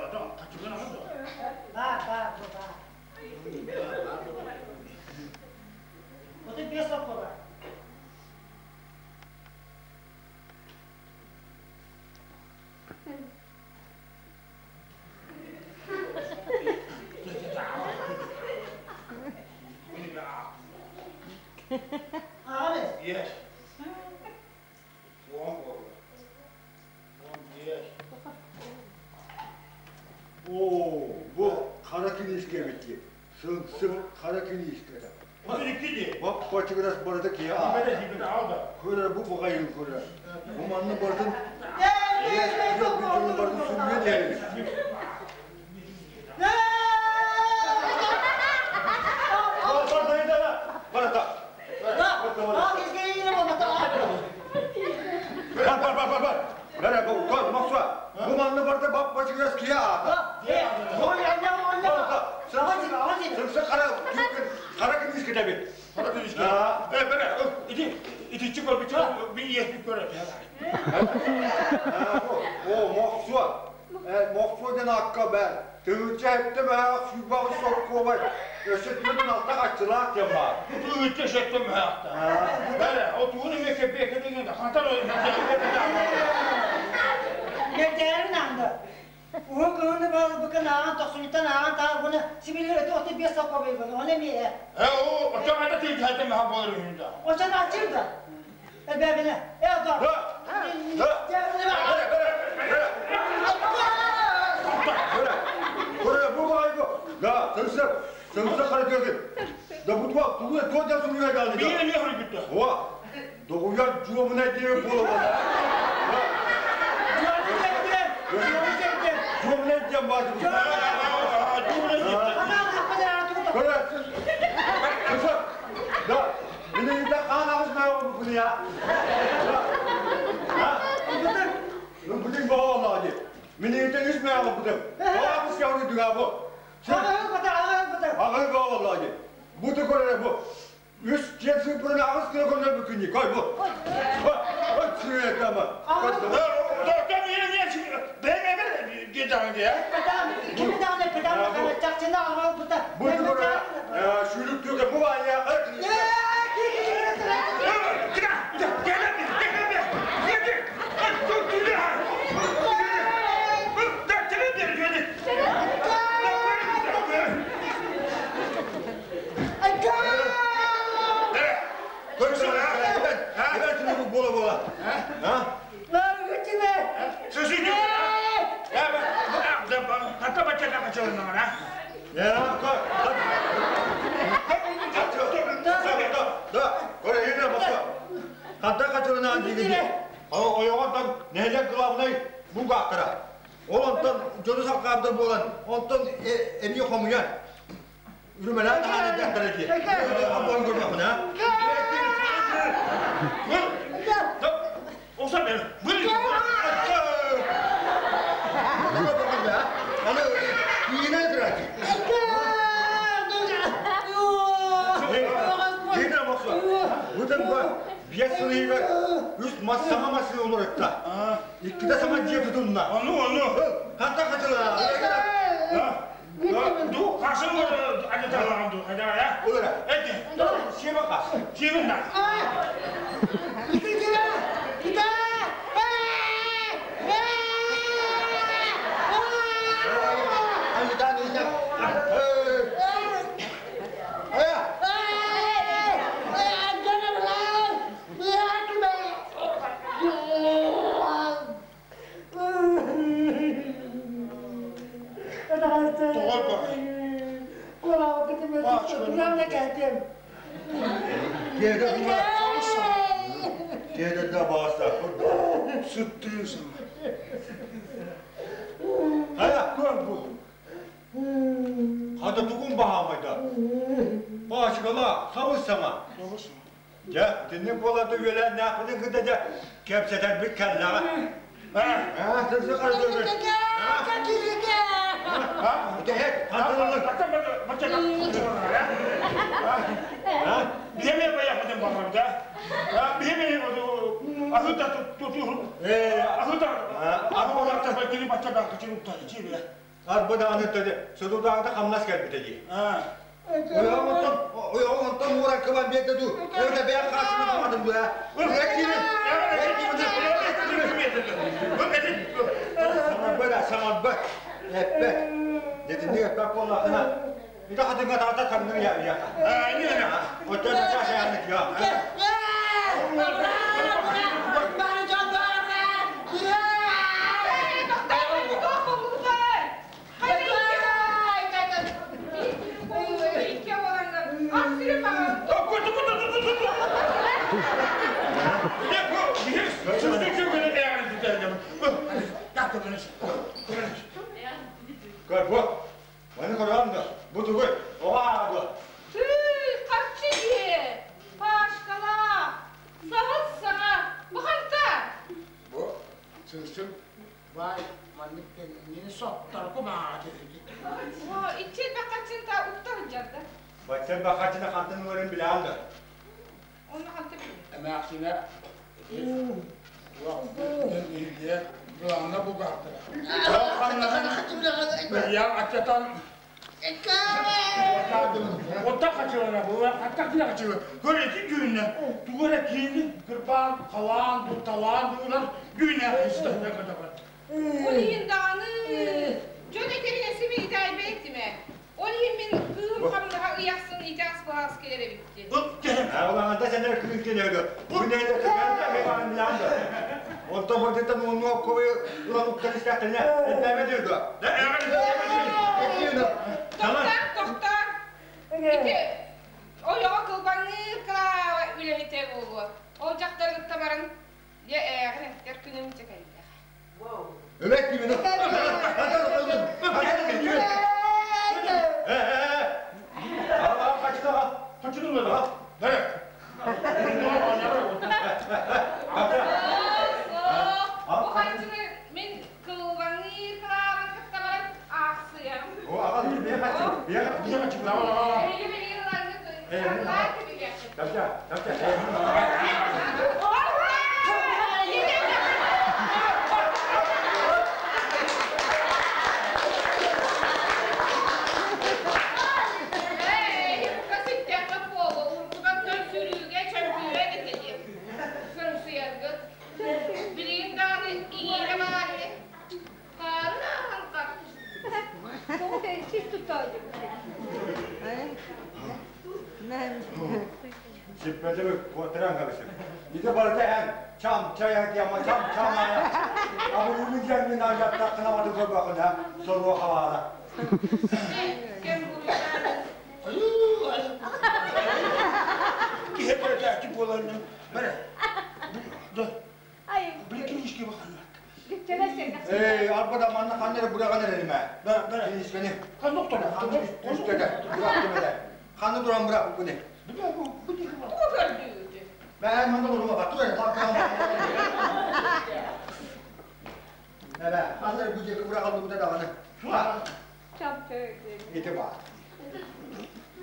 Адам kaçırgan ama. Ба, ба, бу ба. Оты бес оқы бар. Ағамыз. Yes. One One yes. О, бу кара кинишке битти. Сың кара кинишке. Bu iki di. Bak başıgıras barada ki ya. Böyle gibi al da. Көрөр бу бугайын көрөр. Бу манны бардын. Ey, ey, Бу бардын сүргө дейли. Бар бар Барата. Бар бар бар бар бар. Бара бу кол моксва. Бу манны барда бак башыгырас кия ата. Сыңсы кара кара кинишке дебит. Kara kinişke. Э, бere, иди. Итиччи көрбүччү мин иэспит көрөр. О, мохсуо. Мохсуо диэн акка бэр. Тыһыынча эттэ мөһөөх сүүрбэҕис соркуобай. Өссө түөртүн алта хаччылаах диэн баар. Тыһыынча сэттэ мөһөөхтө. Бэрэ, отуун эмиэ кэпиэкэ деген хантан Кэрдээрин аанда. Уһун кыһыны быкын ааҕан тохсунньуттан ааҕан таал буна сибилир өтө оты биэс сокко быйбын оны эмиэ. Э о, очон ата тыһыынча сэттэ мөһөөх болар үһүн да. Очон ачыр да. Эбэбине. Э да. Да. Көрө, бу баайго. Да, тыңсы, тыңсы қаракөгі. Да бу туа, тугу туа да суруя галды. Биир эмиэ хөргүттэ. О, доғуяр жуомуна диэби буола буола. Жуомуна диэн баады. Көрө, тыңсы. Да, мені да қан ағыз мәуі бүгін я. Бүгін баға ди. Мені ертең үш мәуі бүгін. Ағыз яуны дүға бұ. Ағыз баға ди. Бұты көрі бұ. Үш жеті бүрін ағыз күні көріне бүкіні. Кой бұ. Ой, түсіне тама. Бұты көрі. Шүлік түгі бұ ая. Бола бола. А? Я, Да, көрө ене баса. Хатта качырынан дигиде. Ойоғантан нелек главный бугактыра. Ол онтон жону саккабда болан, онтон эми хомуян. Үрмелен таханы дәхтер ки. Абон көрмөкүн, а? Аны кийине турат. Кийине бакса. Бүтүн ба бес сылыйга үс массама массы олор этта. Иккиде сама же тутунна. Ону, ону. Хатта качыла. Ду қашын ду қайда я? Олара. Эти. Себа қас. Себен да. Деді баса. Сүттүйсің. Ая, көр бу. Хада тугун баһамайда. Башкала, сабыс сама. Ja, dinlik болады өлә нақылын кыда да кепсетер бит кәлләгә. А, сіз қарсы. А, дәһәт, хатынлык. Биеме баяқпын бармам да. Биеме ахыта туту. Ахыта. Арбалар та кири бача да кичи утта чиби. Арбада аны тәде, содудагы хамнас келбите ди. Ойоғонтон, ойоғонтон муран кыбан бетте ду. Öyle бәя каршына калмадым бу, ha. Саңарбай саңарбай. Эппе. Дедин не эппе боллахына. Bir daha хатыңа тарта танның я я. Отон чаша янык я. Көр бу. Маны көрөм да. Бу тугой. Оға бу. Қапчы Пашкала, сағыз саңа, бұқанта. Бу сылсым бай маннык нени соттар ку маа деди. Итчен бақачын та уттар жарды. Бачан бақачына хантын өрін біләнді. Оны ханты білмейді. Эмээхсинэ Главна бухгалтера. Я ачатан Отта хачылана була, хатта кila хачылы. Көрөтү дүйнө, тугара кийини кырбаан, халаан, талаан дуулар дүйнө истэхне кадабар. Ол иһин даҕаны дьон этэрин эсими итэҕэйбэт Ол иһин мин кыыһым хамнаһа ыйахсын итээс баһаас кэлэр эбитти. Аҕалаҥата сэнэр кыыс кэлэргэ. Бу нэлэ кыган да. Онто бардыттан уонну оккобы ылан уктан истэхтэринэ элбээбэ диирдө. Тохтоор, тохтоор. Ити ойоҕо кылбаҥныыр кылааба үлэһитэ буолуо. Ол дьахтаргытта баран дьэ ээҕин эттэр күнүм дьэ кэллэҕэ. Өлөк кимин. Бу харчыны мин кылбаҥныыр кылаабын кытта баран аахсыйам. Эһиги билигин ылаҥҥыт сарылаан кэбиһиэххит. Билигин даҕаны иҥиирэ баар ини. Хаарын ааһан Сиппэтими куотаран кабысым. Ити барыта эн чам чая диама чам чам ая. Абы диэн мин аяттаххына баты көрбөхүнэ соруо хабаара. Кэм буруйдаан. Киһи передачи буоларны. Бere. Били баханат. Эй, арбада манна ханнары бураган эреме. Бere. Искени. Хан доктор. Үстеде. Ханны туран быrak bu ne? Тугу көрдүүтү? Ben manna durma bak. Dur hele. Nere? Ханнары bu jeki burak aldı bu da dağını. Ити бар.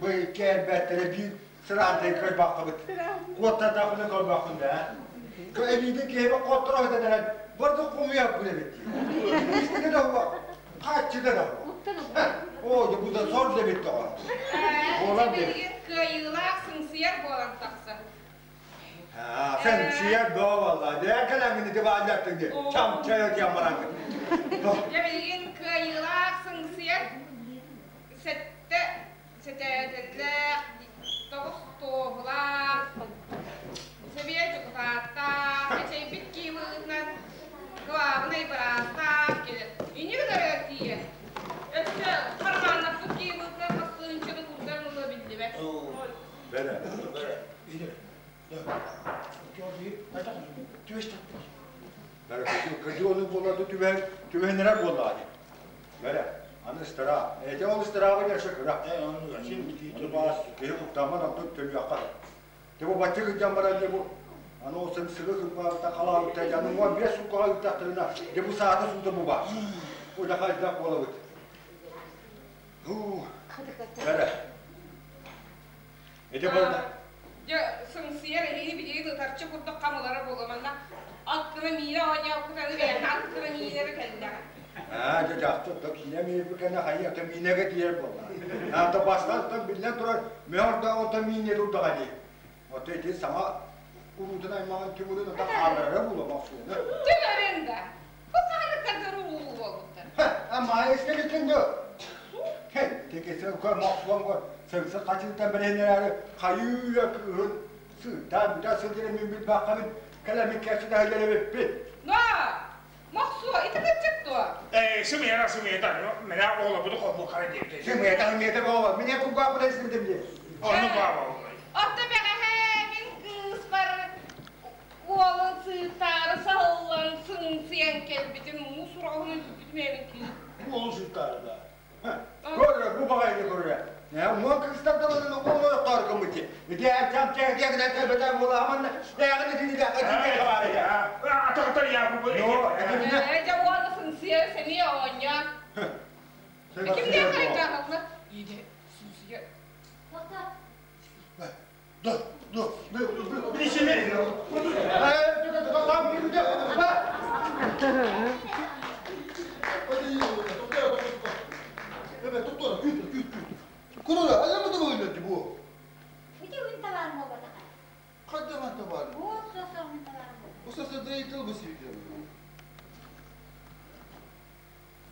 Бу кэр бәттере бир сырантай көр бакыбыт. Куоттар дакыны көр бакын да. Кö эбиде кебе коттор өтеден барды кумуя күлебет. Истеге да бар. Каччыга да бар. О, бу да сор дебит да. Болан деп. Билигин кыайыылаах сыҥсыйар буолан тахсар. Ha, sen şiyer doğa vallahi. Ne kadar de bağlattın diye. Çam çay ötüyen bana. Дьэ билигин кыайыылаах сыҥсыйар сэттэ сэтээллээх тоҕус туоһулаах сэбиэ дьокутааттаах эчэйбит киимыытынан кылаабынай быраастаах кэлэр. Инньэ гынарыгар тиийэн өссө хармааннаппыт киимыытынан хастыынчаны курдан ыла биллибэт. Bere. Bere kızı onu buladı tüven tüvenlere buladı. Bere. Anı ıstıra. Ece ol ıstıra var ya şıkıra. Onu bas geri kutlaman adı tölü yakar. De bu batı kıcam bara de bu. Anı o sen sıgı kıpa ta kala ta canım var bir su koy tahtına. De bu saate su da bu bak. O da kayda bola bit. Hu. Bere. Ece burada. Дьэ сыҥсыйар эһиги билигин ытарчы курдук хамылара буолуманна аттына миинэ оонньооккутаны бэйэтэ аттына миинэрэ кэллэҕэ. Ha, жакты да кине ми букана хайя та минеге тиер болла. Ha, та бастан та билен турар, мехор да ота мине ду дагани. Ота ити сама урутун аймагын тимурун та халары була баксуна. Төлөрүн да. Бу саҕаны кадыры уулу буолбуттар. Ha, ama eskeli kendi. He, текесе ко моксуан ко сыңсы качынтан беренер кайы кыһын сыта бita сылдыры мен бил бакабын калами кәсі да хәле бит. Но! Мохсуо, ити кырдьык дуо? Сымыяна сымыята, менә ола буду кол кара дип. Сымыята мете баба, мине куга кудайсың деп. Оны баба. Отто бэҕэһээ мин кыыспар уолун сыытаары саһыллан сыҥсыйан кэлбитим муус ураҕаһынан сүппүтүм эбит кини. Ол сыттары да. Көрө, бу багайны көрө. Я мо кыстан да оны оно таркым бити. Ити чам ча дия гына кебета була аман. Я гына дини да качы хабары я. Атактар я бу. Но, Ээ, дьэ уола сыҥсыйар сэниэ оонньоон. Кимниэхэ хайдааһылла? Иде сыҥсыйар. Dur, dur, dur, dur. Bir şey.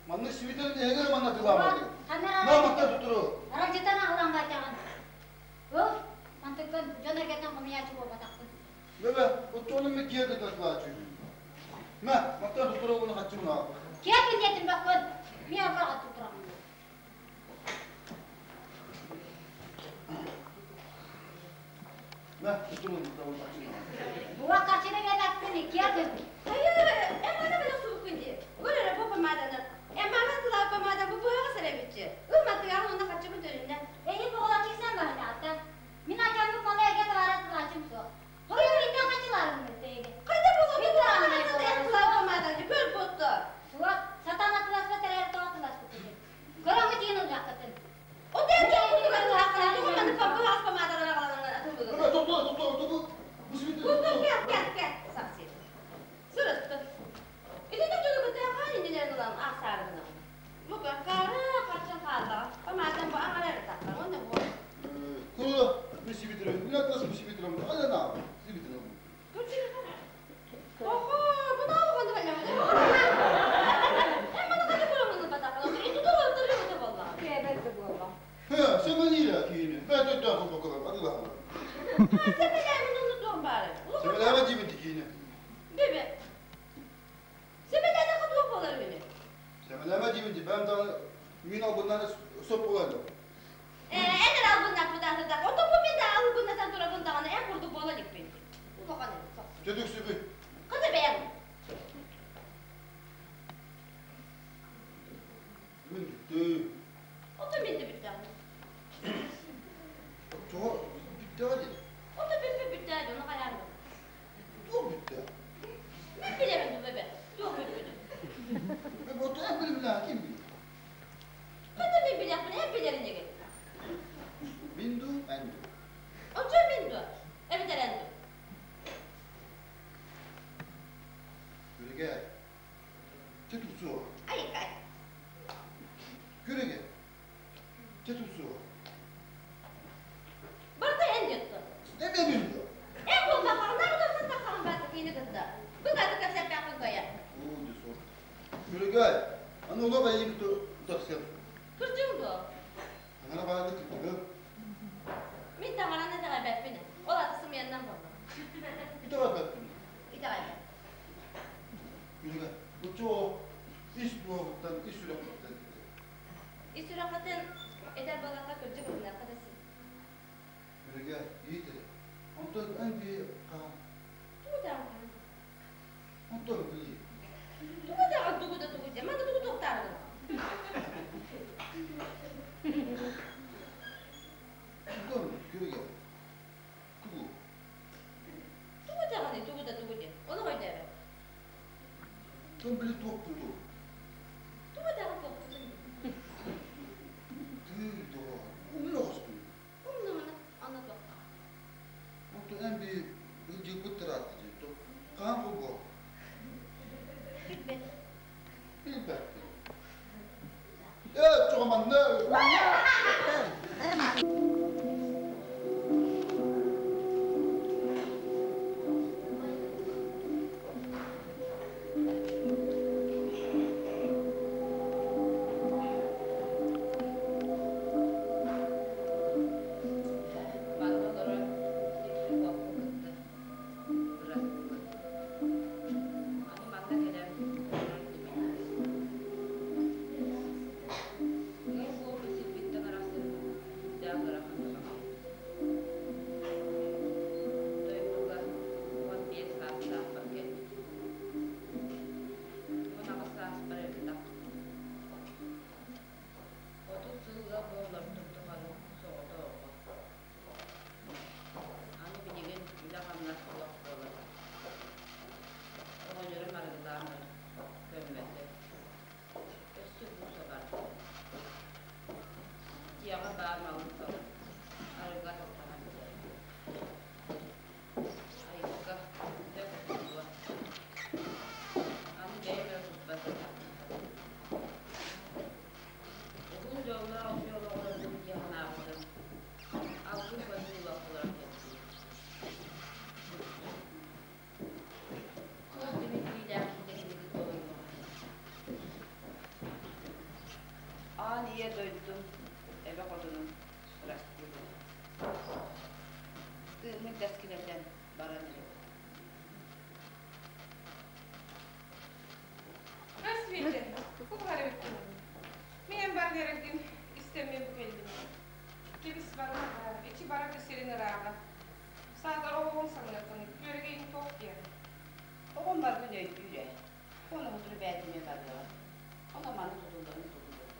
Манна свитер эгер манна тыламады. На матта тутуру. Аралжытан ағылан батяғын. Өf, мантыккын жон эргеттен кумуячы болбатақпын. Бебе, отчону ме киеде таслачы. Ма, матта тутуру буну качымна. Кепин детин баккын. Ми аллага тутурам. Ма, тутуру буну качымна. Буа карчына бетаккын кепин. Эмана била суукунди. Көрөрө бу помаданы. Эмана тыла помада бу буга серебичи. Ыматыган онда качыбын төлүндө. Эйин богола чиксен бахына атта. Мин ажамым мала эрге тавара тылачым со. Тойор иттен качыларым теге. Кайда болот? Мин Тыла помаданы көр ботту. Суак сатана тылашпа терер тоға тылашпа теге. Көрөңгө тиген ылжаккытын. О ден жок курдуган тугуманы помада помаданы агаланан Бебе, атылды. токто, токто, токто. Бу свитер. Бу кел кел кел сакси. Сырытты. Иле жолу көтө инелерин улан аксарыгына. Бу кара качан калды. Помадан бу аңалар таккан. Онда бу. Куру, бу свитер. Мин атлас бу свитер. Ала на. Свитер. Охо, буну алган да элем. Эмана качы көрөңүн батаккан. Эти доллар төлөп болла. He, semenile kiyini. Ben de de bakalım. Hadi bakalım. Себелерин унутуом баары. Semeleme dibindi kiyini. Бебе. Себелерде кытуу болор мени. Semeleme dibindi. Ben daha min bundan sop olaydı. Энер албынна пудатыда. Ото бу мен да албынна тура бундаганы эн курдук боло дикпин. Улакан эми. Çocuk sübü. Кыды бэйэн. Min bitti. Ото мен де бүттү. Çok bitti hadi. Ото бүппү бүттү, ону карарым. Dur bitti. Мен билемин бебе. Жок бүппү. Ben bu en bilim kim bilir? Кыды мен билеппин, эн билерин деген. Mindu, endu. Очо минду. Эбитер энду. Yürü Çetuk su. Ай кай. Yürü gel. Çetuk su. Барда эн жетти. Ne ne bilmiyor? Эн болда кагына бу таккан баты кийини кытты. Бу гады кепсеп бакын коя. Oo diyor. Yürü gel. Ana ola ben yiyip tutaksın. Кыржыңду. Ana bana ne kırdı? Мен тагараны да бәппин. Ол атысы менен болду. Bir daha baktım. Итагай. Yürü gel. Bu çoğu iş doğuktan, iş sürekli. Исүрәкатын эдер балака кыржы булна кадасы. Yürü gel. İyi dedi. Ondan en bir kan. Тугуда. Ondan bir. Тугуда тугуда тугуда. Манда тугу токтарды. Ondan yürü gel. Kubu. Тугуда ганы тугуда тугуда. Оны койду. Tam bile top buldu. Тугуда токту. Tüy doğar. Umlu olsun. Умнумуна ана токта. Ondan en bir bir cıvıttır attı. Kan bu. Билбет. Bir baktı. Evet, çok aman ne? Манна олорор дикти куоппун кытты. Бырастыбын. Аны манна кэлэн олорор димин. Ыал буолбут сирбитигэр Ийэ дойдум эбэ хотунум бырастыы гына. Тыыммын тэскилэтэн баран эрэбин. Рассвете, кухар эбиппин. Мин эн баран эрэргин истэммин бу кэллим. Кэбис барыма, ичи бара да сирин ырааҕа. Саатар оҕоҕун саныаххын, күөрэгэйиҥ туох диэн. Оҕом барбын өйдүүр ээ. Уонна утары бээтимэ барыаҕа. Ону маны тутулларын тутуллар.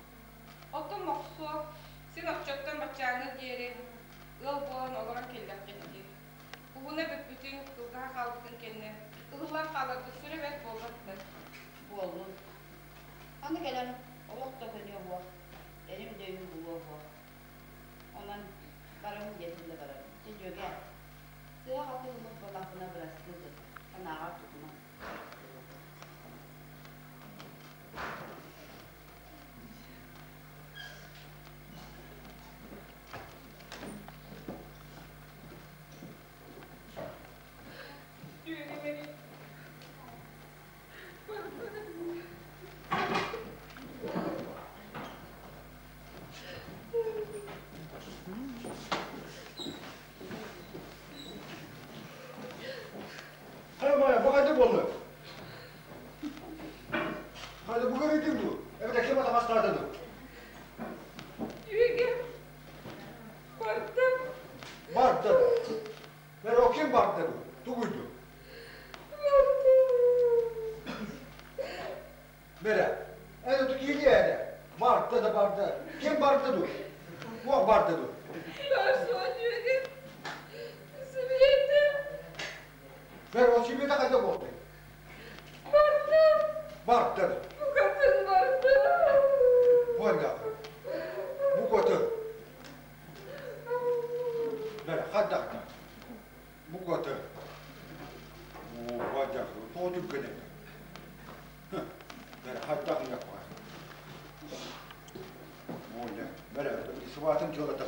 Оттон Мохсуо, син оччоттон баччааҥҥа диэри ыал буолан олорон кэллэххит дии. Уһуна бүппүтүн, кылгаһа хаалбытын кэннэ, ыһыллан хааларгыт сүрэ бэрт буолбат да. Буоллун. Аны кэлэн олох да көнүө буох, эрим да өйүм булуо буох. Онон барабын диэтим да барабын. Чэ дьүөгээ, сыыһа-халты гыммыт буоллахпына бырастыы гын, санааҕар тутума. Дьүөгэлэрим Хайа Майа, бу хайда буолла? Хайда бу көрүтүм дуу? Эбэтэ ким атаҕастаата дуу? Дьүөгэм барда. Барда. Бэр о ким барда дуу? Тугуйду? Бэрэ, эн оту киилиэ эрэ. Барда да барда. Ким барда дуу? Туох барда дуу? Барсуон дьүөгэм. Света. Бэр ол Света хайда буолтай? Барда. Барда. Букатын барда. Буолла. Букатын. Бэрэ, хайдахта? Букатын. Оо, хайдах, тоҕо түргэн этэ. Бэрэ, хайдах иҥэппэ. Оля, бэрэ, сыбаатын дьыалата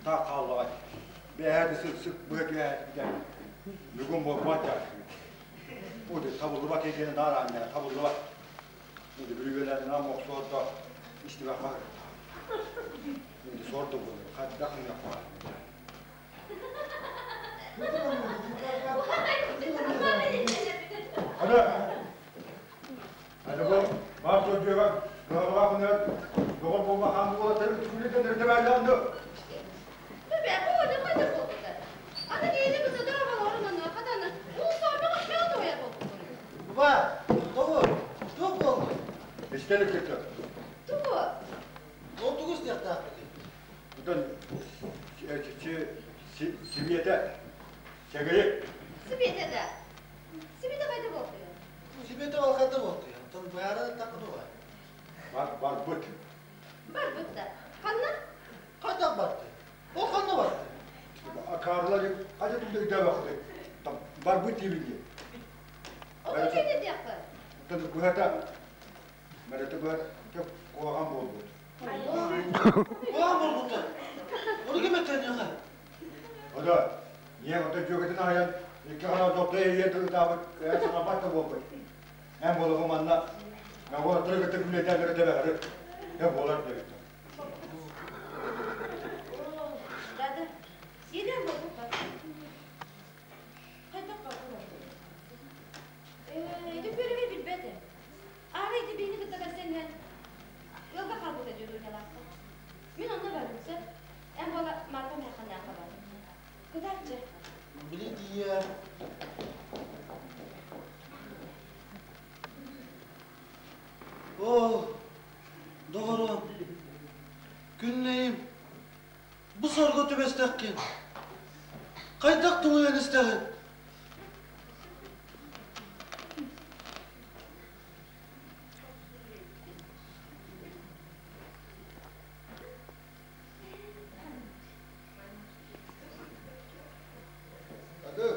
таах хааллаҕай. Бэйэһэ сык быа түһээт бүгүн буолбат даа. Уды табыллыбат диэн наар аанньа табыллыбат. Уды бүрүгэлэринэн мохсуордо истибэххэ Уды сорду буолар, хайдах иҥэппэ. Аны, аны бу баар суол кыһалҕа күнэр доҕор буолма хаан буола түгүлүтэн эрдэмээллээн Бэбэ, бу ону хайда буолбута? Аны киһини кытта дорооболорун аны хатаны уу сордоҕо мел тоҕойор буолбуккун. Ба, тоҕо? Туох буолла? Истэлик кытта. Тугу? Ол тугу истиэхтээхпитий? Оттон Сибиэтэ Сэгэйик. Сибиэтэ да. Сибиэтэ хайда буолтуйа? Сибиэтэ ол хайда буолтуйа? Оттон баара такы дуо? Бар, барбыт. Барбыт да. Ханна? Хайдах барты? Ол ханна барты? Акаарылар хайда тулда өйдөөбөхтү. Барбыт диибин дии. Ол кэннэ диэххэ. Оттон быһата Мэрэтэ быһата куһаҕан буолбут. Куһаҕан буолбута. Ону ким эттэниэхэ? Ото, ийэ ото дьүөгэтин аһайан икки хана дохто ийэ тылытаабыт саҥарбат да буолбут. Эн буолугу манна уолаттары кытта күлэтээллэрэ тэбэҕэри э буолар диэбиттэр. Дада, сиэдэн буолбут бар. Хайдах барбыт? Ээ, ити күөрэгэй билбэт ээ. Аара ити биһини кытта көрсөн иһэн ыалга хаалбыта дии Дунялаахха. Мин онно бардым сөп. Эн буола Марфа Михайловнаахха бар. Кытааччы. Били тиийэ. Оо, доҕорум, күннэйим, бу сорго түбэстэххин, хайдах тулуйан истэҕин? Hadi.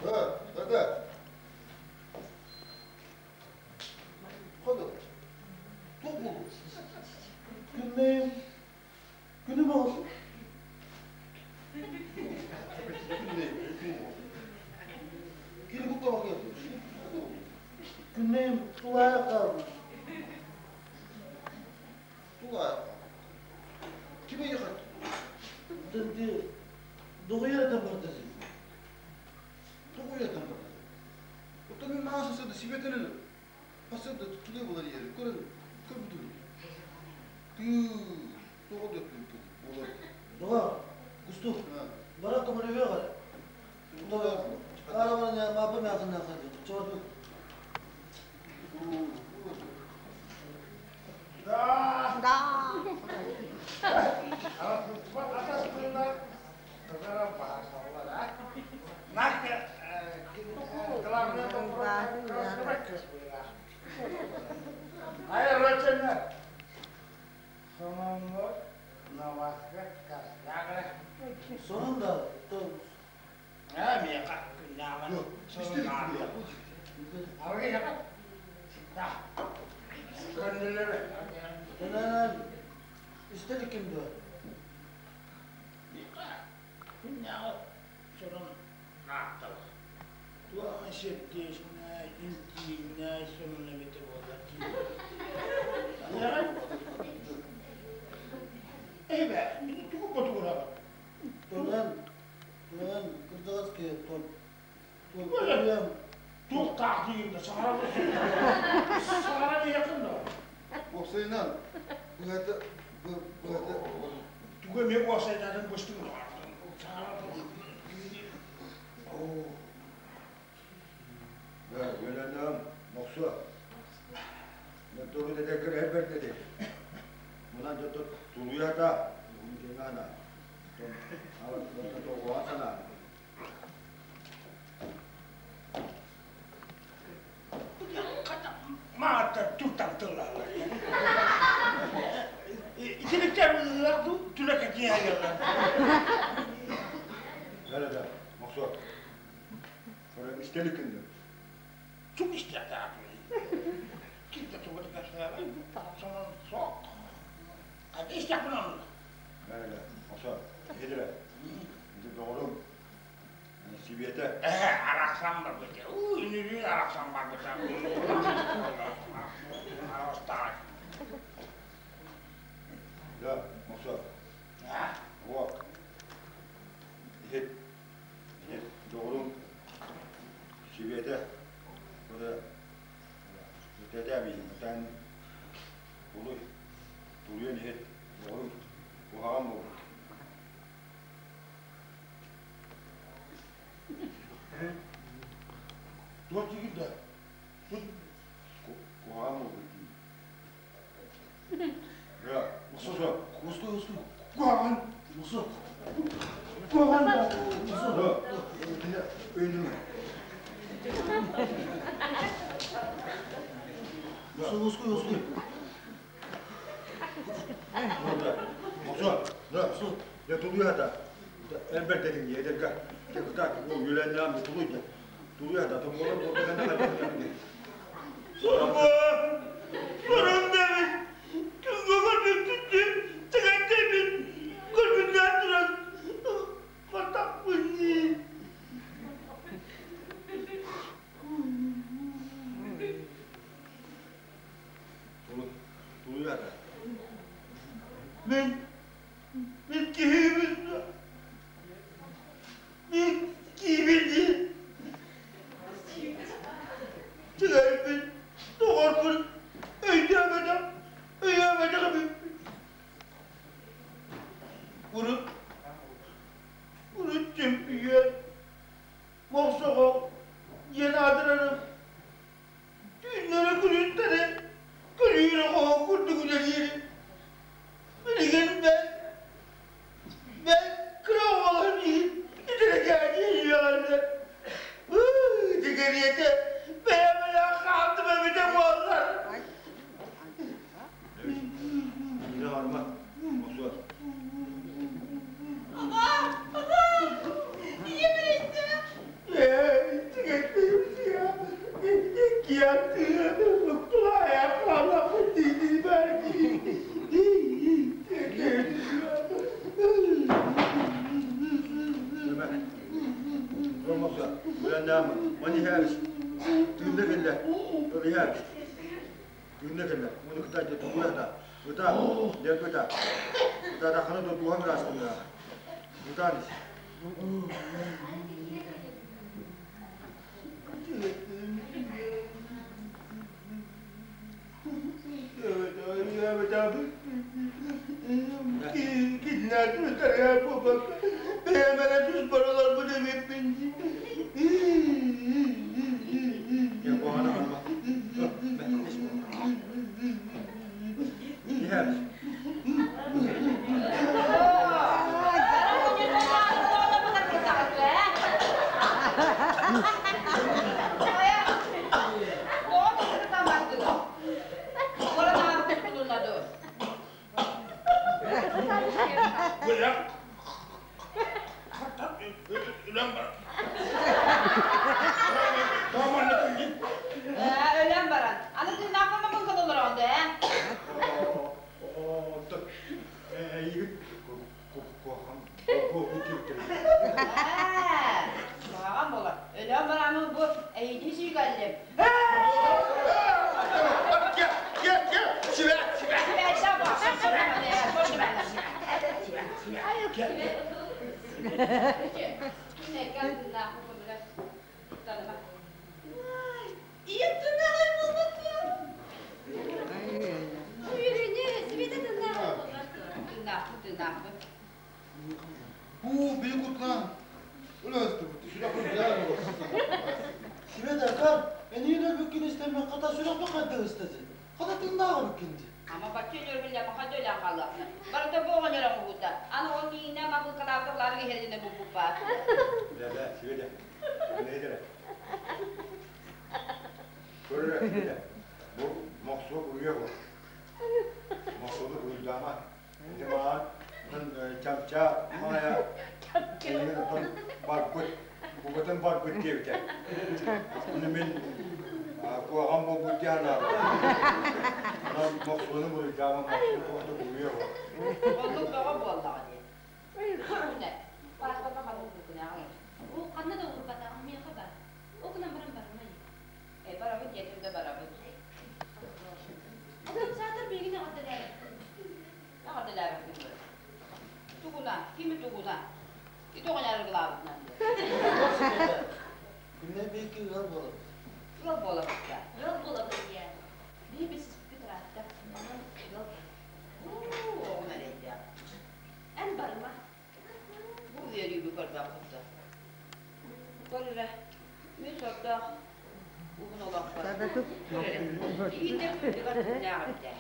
Ha, hadi. Hadi. Top oldu. Күннэйим, күнүм olsun. Кини куттамак yapıyor. Күннэйим тулаайах хаалбыт. Тула. Дугуйа барда. Тугуйа барда. Оттон мен мага сасырда сибетенен Pasırda tutuluyor bunlar yeri. Görün, köpüdür. Tüü, тоҕо дөппүн болар. Дуга, Кустук. Бара көмөлөбө гара. Ара бара не мапа мякын нахады. Чорду. Да. Да. Айрочена. Сонунlu новаска кастагы. Sonunda Ha mi күннәмән. Арга якын. Да. Көннеләре. Төнән istedik kimdi? Күннәгә сонун нактал. Туа шептешне, интине, сонуна бите болар. Эбе, тугу ботугура. Төнән төнән кырдагыз ке тон. Тон Тук тагдыйында сара. Сара якын да. Боксайнан быгаты быгаты Туга мен боксайнадан быштым. Сара. О. Да, yönlendim. Moksu. Ne doğru dedi kır elbet dedi. Bundan da tuluya da bunu cengana. Ama bunu da oğasana. Маата туттантылар. Итиликтер түләкә кияйгәләр. Nerede? Moksu. Sonra istelik gündü. Çok istedi abi. Kimse tuğdu kaçlar. Sonra sok. Hadi işte bunu. Nerede? Moksu. Yedire. Şimdi doğru. Sibiyete. Араксан бар бите. Ünlü араксан бар бите. Арастар. Да, Moksu. Ha? Bak. Hep hep doğru. Sibiyete. Bu da Dede bir ben ulu tuluya niyet doğru bu haram bu. Dört yigit de. Bu haram bu. Ya, Moksu. Usku usku. Kuhan. Musu. Kuhan da. Musu. Öldürme. Musu usku usku. Moksu. Da, su. Ya tuluya da. Elbet dedim ye de gel. Tek bu yülenler tuluya. Tuluya da tomola bu da ne kadar Sorun. Sorun demiş. Kızımın tuttu. Tıkandı. Kulünden duran. Batak bunu. Tuluya da. Ben ben kibir ben kibirdi. Tıkandı. Doğru. Öldüremedim. Öldüremedim. Urut. Urut cempiye. Moksoko. Yeni adırarım. Düğünlere gülünlere. Gülüyere kovan kurdu güzel yeri. Bilgin ben. Ben kral olan değil. İçine geldi yiyorlar. Digeriyete. Beğenmeden kaldım evde bu Allah. Yine harma. Moksu. Baba, baba. Yemin ettim. Deme. Dur Moksu. Yülenler Mani heris. Düğünde kelle. Öyle heris. Düğünde kelle. Bunu kıta tuluya da. Kıta. Gel kıta. Kıta da kanı da duhan rastım ya. Kıta nis. Өлөн баран. Аны тыыннаахпын мамын олороҕун да, ээ? Куһаҕан буолар. Өлөн бараммын бу эйигин сүүкэллим. Бу büyük utlan. Öyle Света, кар, энийин өлбүккүн истэммин хата сүрэхпин хайдах истэзи. Хата тыыннааҕы бүккүн дии. Ама бачча өлөрбүллэ маха өлөн хаалла. Барыта бу оҕонньор оҥоһуута. Аны ол миигинэн мабыыкалаабыт иһэринэ булбуппаат. Бля, Света. Нейдere. Көрөр Света. Бу мохсуо буруйа бу. Мохсуону буруйдаама. Ити маан чамча маая эйигин отон барбыт букатын барбыт диэбитэ. Ону мин куһаҕан буолбут дии санаабытым. Онон мохсуону буруйдаама, мохсуо туохта буруйа бу. Оннук бөҕө буоллаҕа дии. Пааспарга ханна Ол ханна да уурбатаҕым миэхэ бар. Ол гынан баран барымай. Э, барабыт диэтим да барабыт. Оттон саатар билигин эҕэрдэлээбиппин. Эҕэрдэлээбиппин бары. Тугуна, кими тугуна? Ити оҕонньор арыгылаабытынан. Күннэ биэки ыал буолабыт. Ыал буолабыт да. Ыал буолабыт диэ. Биһи билсиспиппит ыраатта. Онон ыал Уу, оҕом эрэйдээх. Эн барыма. Бу үөрүүбү көрбөккүт да. Көр эрэ, мин сордоох уһун олохпор. Көр эрэ, биирдэ күндүгэр күннээх эбитэ.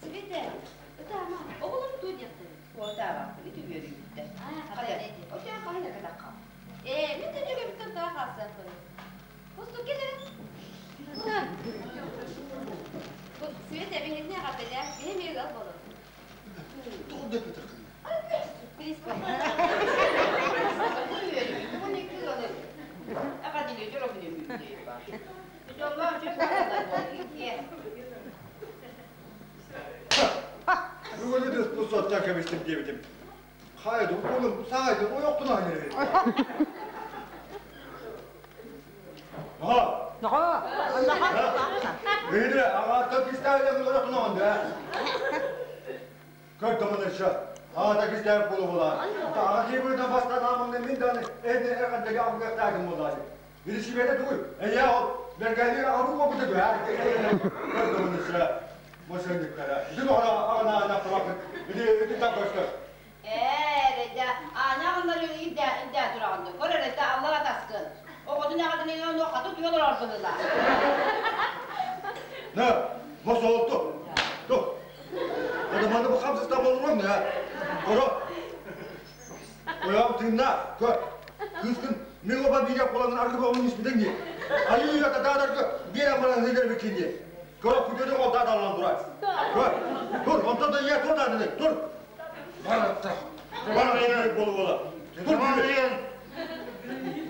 Света, ытаама, оҕолору туо диэхтэрин. Ытаабаппын, ити үөрүүбүттэ. Хайа, Отян хаһан экатахха? Ээ, мин төннүгэбиттэн таа хаалсыахпын. Кустук кэлэрэ. Света, биһинни эҕэрдэлээх, биһи эмиэ ыал буолабыт. Тоҕо дэппэтэххин? Сюрприз. Бу үөрүү, тугун икки ыалы. Эҕэрдэлии дьоро Дьоллоох дьон Бүгүнү түспүт соттан кэбистим диэбитим. Хайды, oğlum, саайды, ойоқтун айныры. Aha! Бейді, ағата кистәйді ойоқтун оғынды, Көр домынышы. Ағата кистәйді болу болар. Аға кейбірден басқа намыңды мен даны әне әқандегі ағыңға болар. Иришибеде тугуй. Эя ол бергәли ару кобуты гө. Көр домынышы. Мошенниктара. Дүн ора ағана ана табак. Иди иди так көстөр. Ээ, редя, аана гыннар идде идде турагынды. Көр редя, Аллах атаскын. Оҕотун эҕэрдэлии хату түйөн олорбунула. На, мосолту. Ту. Адаманы bu хамсызда болурум ya. Коро. Оям тыынна, көр. Кыскын мен оба бире қолаңын аргы боғын испиден ди. Аю ята дадаргы бире баран хыдер бикинди. Коро күдөрү ол дадалан турат. Көр. Тур, онтон да я тур да тур. Баратта. Бар болу бола. Тур.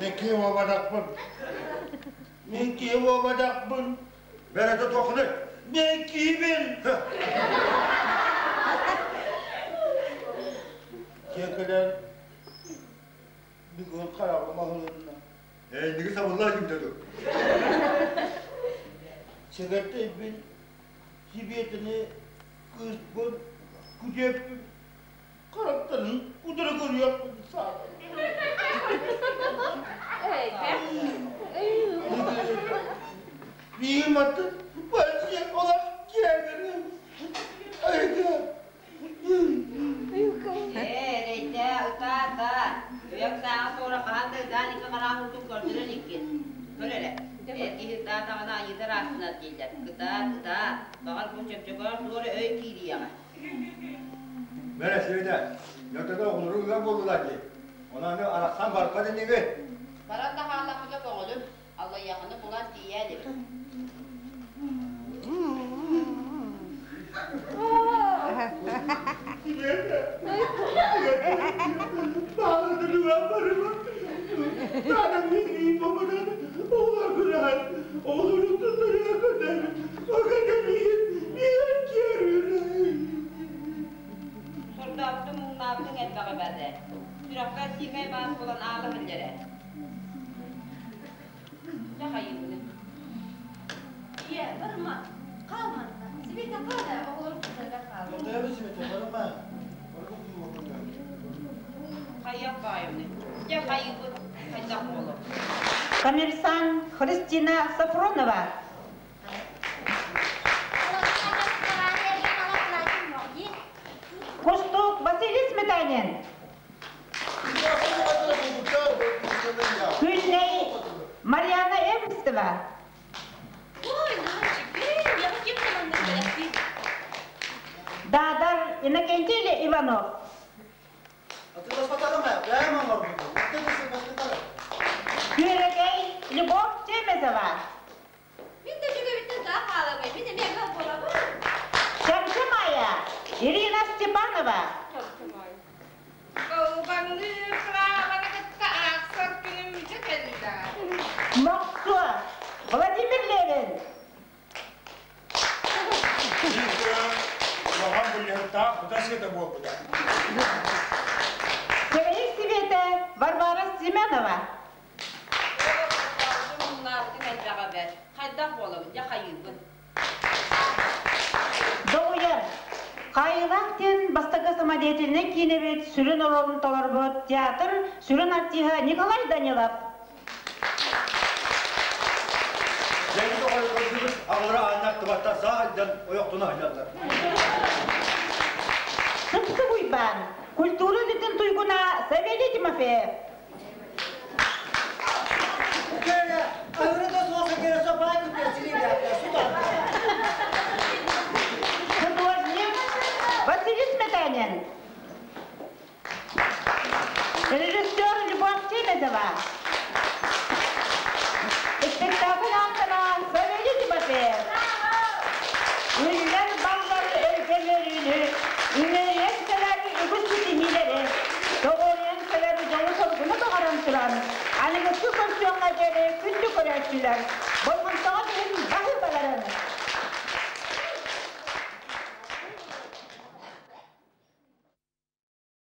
Мен киев обадақпын. Мен киев обадақпын. Бәрәті тоқыны. Мен киебін. Кекілер бүгін қарағым ағылынна. Э, неге сабылла ким деди. Сегеттейбин сибетini кыспын, күдеппин, қарақтарын. Көрүөхпүн саатар. Биир аты вообще олох киэҥэрим. Айда. Ээ, эрэйдээ, ытаа, ытаа. Үйэҥ сааҕа туора хаһан да ытаан икки хараҕын уутун көрдөрөн иккин. Көр эрэ, эр киһи ытаатаҕына айыыта ыраастынар дииллэр. Кытаат, ытаа. Баҕар бу чөмчөкөөр туора өй киириэҕэ. Бэрэ Света, ньотото оҕолору ыар буоллулар дии. Онон арахсан барбат инигит. Баран да хааллахпыта көҥүлүм, аллайыаханы булан тиийээ инибит. Сордообутум, муҥнаабытыҥ элбэҕи бэрдэ. Сүрэхпэр сиимэй баас буолан аала иһиллэрэ. Дьэ хайыыбыный? Ийэ, барыма. Хаал манна. Света хаал ээ, оҕолору кытта хаал. Дьэ Света, барыма. Хайыах баайымный? Дьэ хайыыбыт? Хайдах буолуо? Коммерсант Христина Сафронова. Кустук Василий Сметанин. Күннэй Марьяна Эверстова. Дадар Иннокентий Иванов. Күөрэгэй Любовь Чемезова. Мин да дьүгэбиттэн таах хаалабай, мин эмиэ ыал буолабын. Чамчымая Ирина Степанова. Кылбаҥныыр кыраабаны кытта аахсар күнүм дьэ кэллэ. Мохсуо Владимир Левин. Биир улахан буллуһуктаах кута сыата буолбута. Сэбэһик Сибиэтэ Варвара Семенова. Муҥнаабытым элбэҕэ бэрт. Хайдах буолабын, дьэ хайыыбын. Доҕуйар. Хаайыылаах диэн бастакы самодеятельнай киинэбит сүрүн оруолун толорбут театр сүрүн артиһа Николай Данилов. Дьэҥкэ хойуккурдубут аҕалара аанньа ахтыбаттар саа сылдьан ойохтуна сылдьаллар. Сыпсып Уйбаан, культура үлэтин туйгуна Савелий Тимофеев. Художник Василий Сметанин. Режиссер Любовь Чемезова. Спектакль автора Савелий Тимофеев. Үллэр баллар өлгөлөрүнү, үмүрүйэн кэлэр үгүс ситиһиилэри, тоҕуоруйан кэлэр дьолу-соргуну баҕаран туран, аныгыскы көрсүөххэ диэри күндү көрөөччүлэр, болҕомто